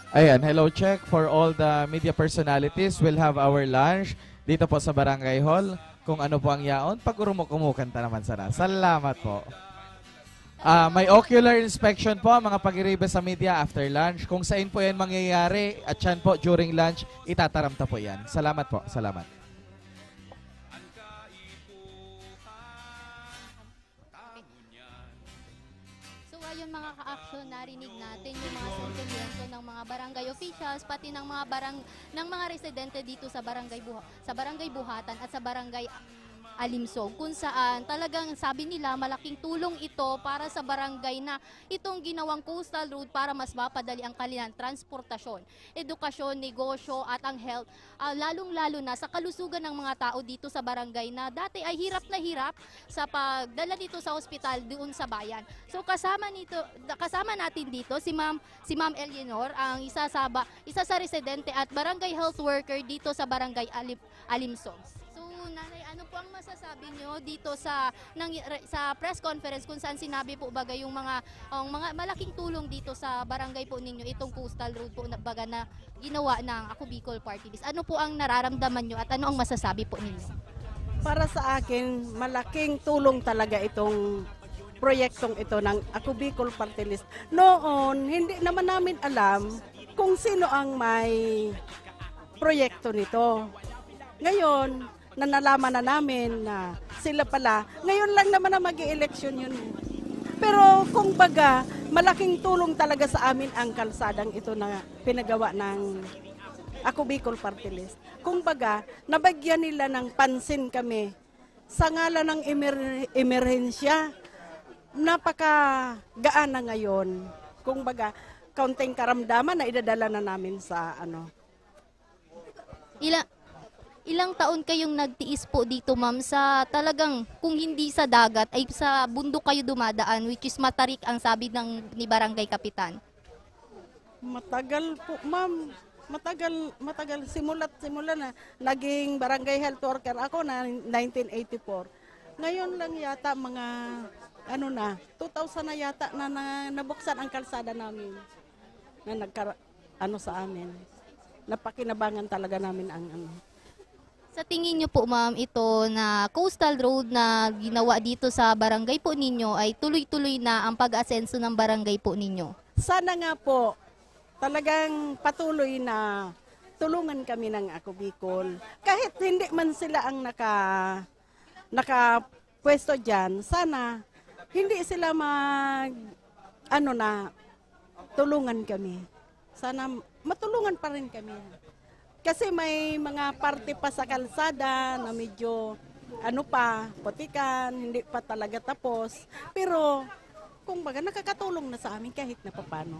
Ayan, hello, check for all the media personalities. We'll have our lunch dito po sa Barangay Hall. Kung ano po ang yaon, pag-urumok-umukan ta naman sana. Salamat po. Ah, may ocular inspection po, mga pag-iriba sa media after lunch. Kung saan po yan mangyayari, at yan po during lunch, itataram ta po yan. Salamat po. Salamat. So ayun, mga ka-action, narinig natin yung mga sentimiento ng mga barangay officials, pati ng mga barang ng mga residente dito sa barangay Buha, sa barangay Buhatan at sa barangay Alimsog, kung saan talagang sabi nila malaking tulong ito para sa barangay na itong ginawang coastal road para mas mapadali ang kanilang transportasyon, edukasyon, negosyo at ang health. Ah, lalong-lalo na sa kalusugan ng mga tao dito sa barangay na dati ay hirap na hirap sa pagdala dito sa ospital doon sa bayan. So kasama nito, kasama natin dito si Ma'am si Ma'am Eleanor, ang isa sa ba, isa sa residente at barangay health worker dito sa barangay Alim, Alimsog. So Nanay, ano po ang masasabi niyo dito sa nang, sa press conference kung saan sinabi po baga yung mga ang mga malaking tulong dito sa barangay po ninyo itong coastal road po na baga na ginawa ng Ako Bicol Party List. Ano po ang nararamdaman nyo at ano ang masasabi po ninyo? Para sa akin, malaking tulong talaga itong proyektong ito ng Ako Bicol Party List. Noon, hindi naman namin alam kung sino ang may proyekto nito. Ngayon, na nalaman na namin na sila pala, ngayon lang naman na mag eleksyon yun. Pero kung baga, malaking tulong talaga sa amin ang kalsadang ito na pinagawa ng Ako Bicol Party List. Kung baga, nabagyan nila ng pansin kami sa ngalan ng emer- emerhensya. Napakagaan na ngayon. Kung baga, kaunting karamdaman na idadala na namin sa ano. Ila- Ilang taon kayong nagtiis po dito, ma'am, sa talagang kung hindi sa dagat ay sa bundok kayo dumadaan, which is matarik ang sabi ng ni barangay kapitan? Matagal po, ma'am. Matagal, matagal. Simula't simula na. Naging barangay health worker ako na nineteen eighty-four. Ngayon lang yata mga, ano na, two thousand na yata na, na nabuksan ang kalsada namin na nagka, ano sa amin. Napakinabangan talaga namin ang ano. Sa tingin niyo po, ma'am, ito na coastal road na ginawa dito sa barangay po ninyo ay tuloy-tuloy na ang pag-asenso ng barangay po ninyo? Sana nga po, talagang patuloy na tulungan kami ng Ako Bicol. Kahit hindi man sila ang naka, nakapwesto dyan, sana hindi sila mag, ano na, Tulungan kami. Sana matulungan pa rin kami. Kasi may mga parte pa sa kalsada na medyo ano pa, putikan, hindi pa talaga tapos. Pero kung baga, nakakatulong na sa amin kahit na papano.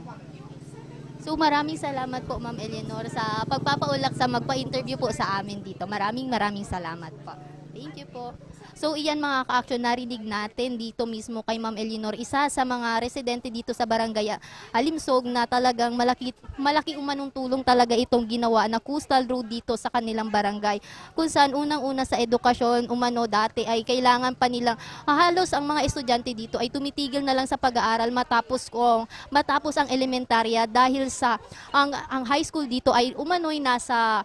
So maraming salamat po, Ma'am Eleanor, sa pagpapaulak sa magpa-interview po sa amin dito. Maraming maraming salamat po. Thank you po. So iyan, mga ka-action, narinig natin dito mismo kay Ma'am Eleanor, isa sa mga residente dito sa barangay Alimsog, na talagang malaki, malaki umanong tulong talaga itong ginawa na coastal road dito sa kanilang barangay. Kung saan unang-una sa edukasyon, umano dati ay kailangan pa nilang, halos ang mga estudyante dito ay tumitigil na lang sa pag-aaral matapos kung matapos ang elementarya dahil sa ang, ang high school dito ay umano'y nasa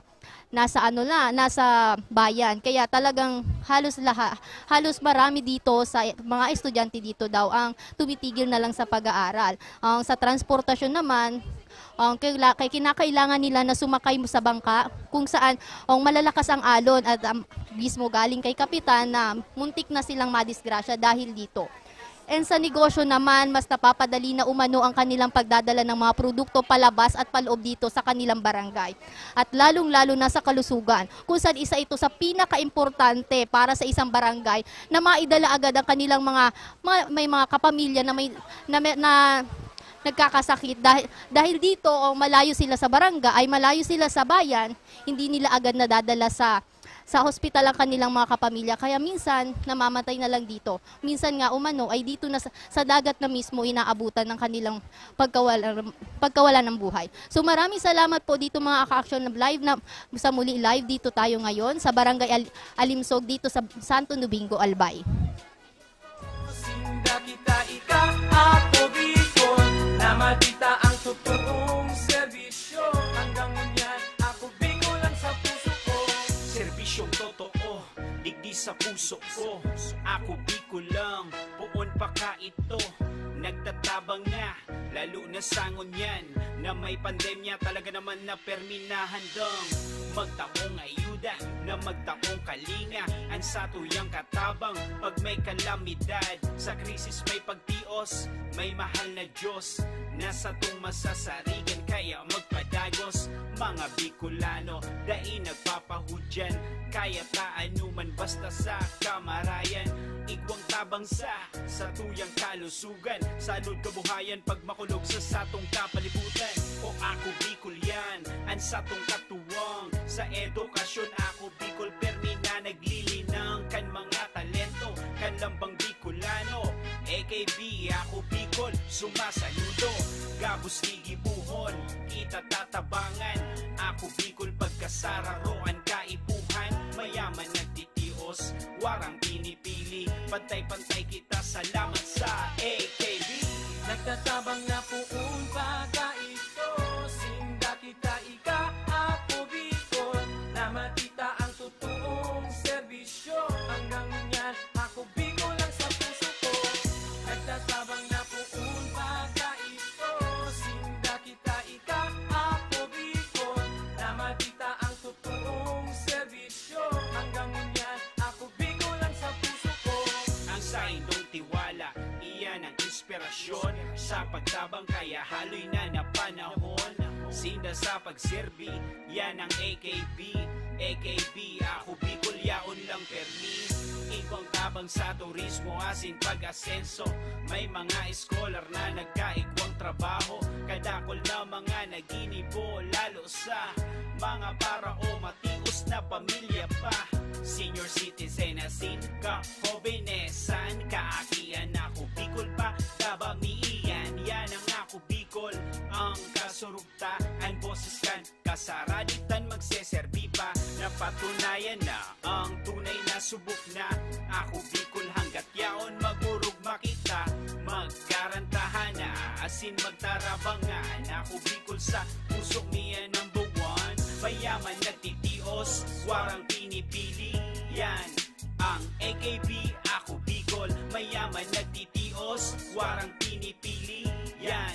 nasa ano na, nasa bayan. Kaya talagang halos laha, halos marami dito sa mga estudyante dito daw ang tumitigil na lang sa pag-aaral. Ang sa transportasyon naman, ang kaila- kay kinakailangan nila na sumakay sa bangka kung saan ang malalakas ang alon at um, mismo galing kay kapitan na muntik na silang madisgrasya dahil dito. And sa negosyo naman, mas napapadali na umano ang kanilang pagdadala ng mga produkto palabas at paloob dito sa kanilang barangay. At lalong-lalo na sa kalusugan, kung saan isa ito sa pinakaimportante para sa isang barangay na maidala agad ang kanilang mga, ma- may mga kapamilya na may na, may- na nagkakasakit dahil dahil dito o malayo sila sa barangay, ay malayo sila sa bayan, hindi nila agad nadadala sa sa hospital ang kanilang mga kapamilya. Kaya minsan, namamatay na lang dito. Minsan nga umano ay dito na sa, sa dagat na mismo inaabutan ng kanilang pagkawala, pagkawala ng buhay. So maraming salamat po dito, mga ka-action, na live na sa muli. Live dito tayo ngayon sa Barangay Al- Alimsog dito sa Santo Domingo, Albay. Sinda kita ika, ako Bicol, na madita ang totoong serbisyo. Hanggang ngunyan, ako Bicol ang sa puso ko. Serbisyong totoo, digdi sa puso ko. Ako Bicol lang, poon pa ka ito. Nagtatabang na, lalo na sa ngunyan na may pandemya, talaga naman na permi na handang magtaong ayuda, na magtaong kalinga, ang satuyang katabang pag may kalamidad. Sa krisis may pagtios, may mahal na Diyos na satong masasarigan, kaya magpadagos, mga Bicolano, dai nagpapahudyan, kaya ta anuman basta sa kamarayan. Igwang tabang sa satuyang kalusugan, salud kabuhayan pag makulog sa satong kapalibutan. O ako Bicol yan, ang satong katuwang sa edukasyon. Ako Bicol, permi na naglilinang kan mga talento, kan lambang Bicolano. A K B, ako Bicol, sumasaludo, gabos gigibuhon, kita tatabangan. Ako Bicol, pagkasararo an kaipuhan, mayaman nagtitios, warang pinipili, pantay-pantay kita. Salamat sa A K B. Nagtatabang na poon pa ka ito, sinda kita ika, ako Bicol, na madita ang totoong serbisyo. Hanggang ngunyan, ako Bicol lang sa puso ko. Nagtatabang na poon pa ka ito, sinda kita ika, ako Bicol, na madita ang totoong serbisyo. Hanggang ngunyan, ako Bicol lang sa puso ko. Ang saindong tiwala, iyan ang inspirasyon sa pagtabang, kaya haloy na na panahon. Sinda sa pagserbi, yan ang A K B. A K B, ako Bicol, yaon lang permi. Igwang tabang sa turismo asin pag-asenso. May mga scholar na nagkaigwang trabaho. Kadakol na mga naginibo, lalo sa mga para o matios na pamilya pa. Senior citizen asin kahobenesan, kaakian ako Bicol pa, tabang mi iyan, yan ang ako Bicol. Ang kasurugta, ang boses kan kasaraditan magseserbi pa. Napatunayan na ang tunay na subok na ako Bicol, hanggat yaon magurog makita, magkarantahan na asin magtarabangan. Ako Bicol sa puso mi an number one, mayaman nagtitios, warang pinipili, yan ang A K B. Ako Bicol, mayaman nagtitios, warang pinipili, yan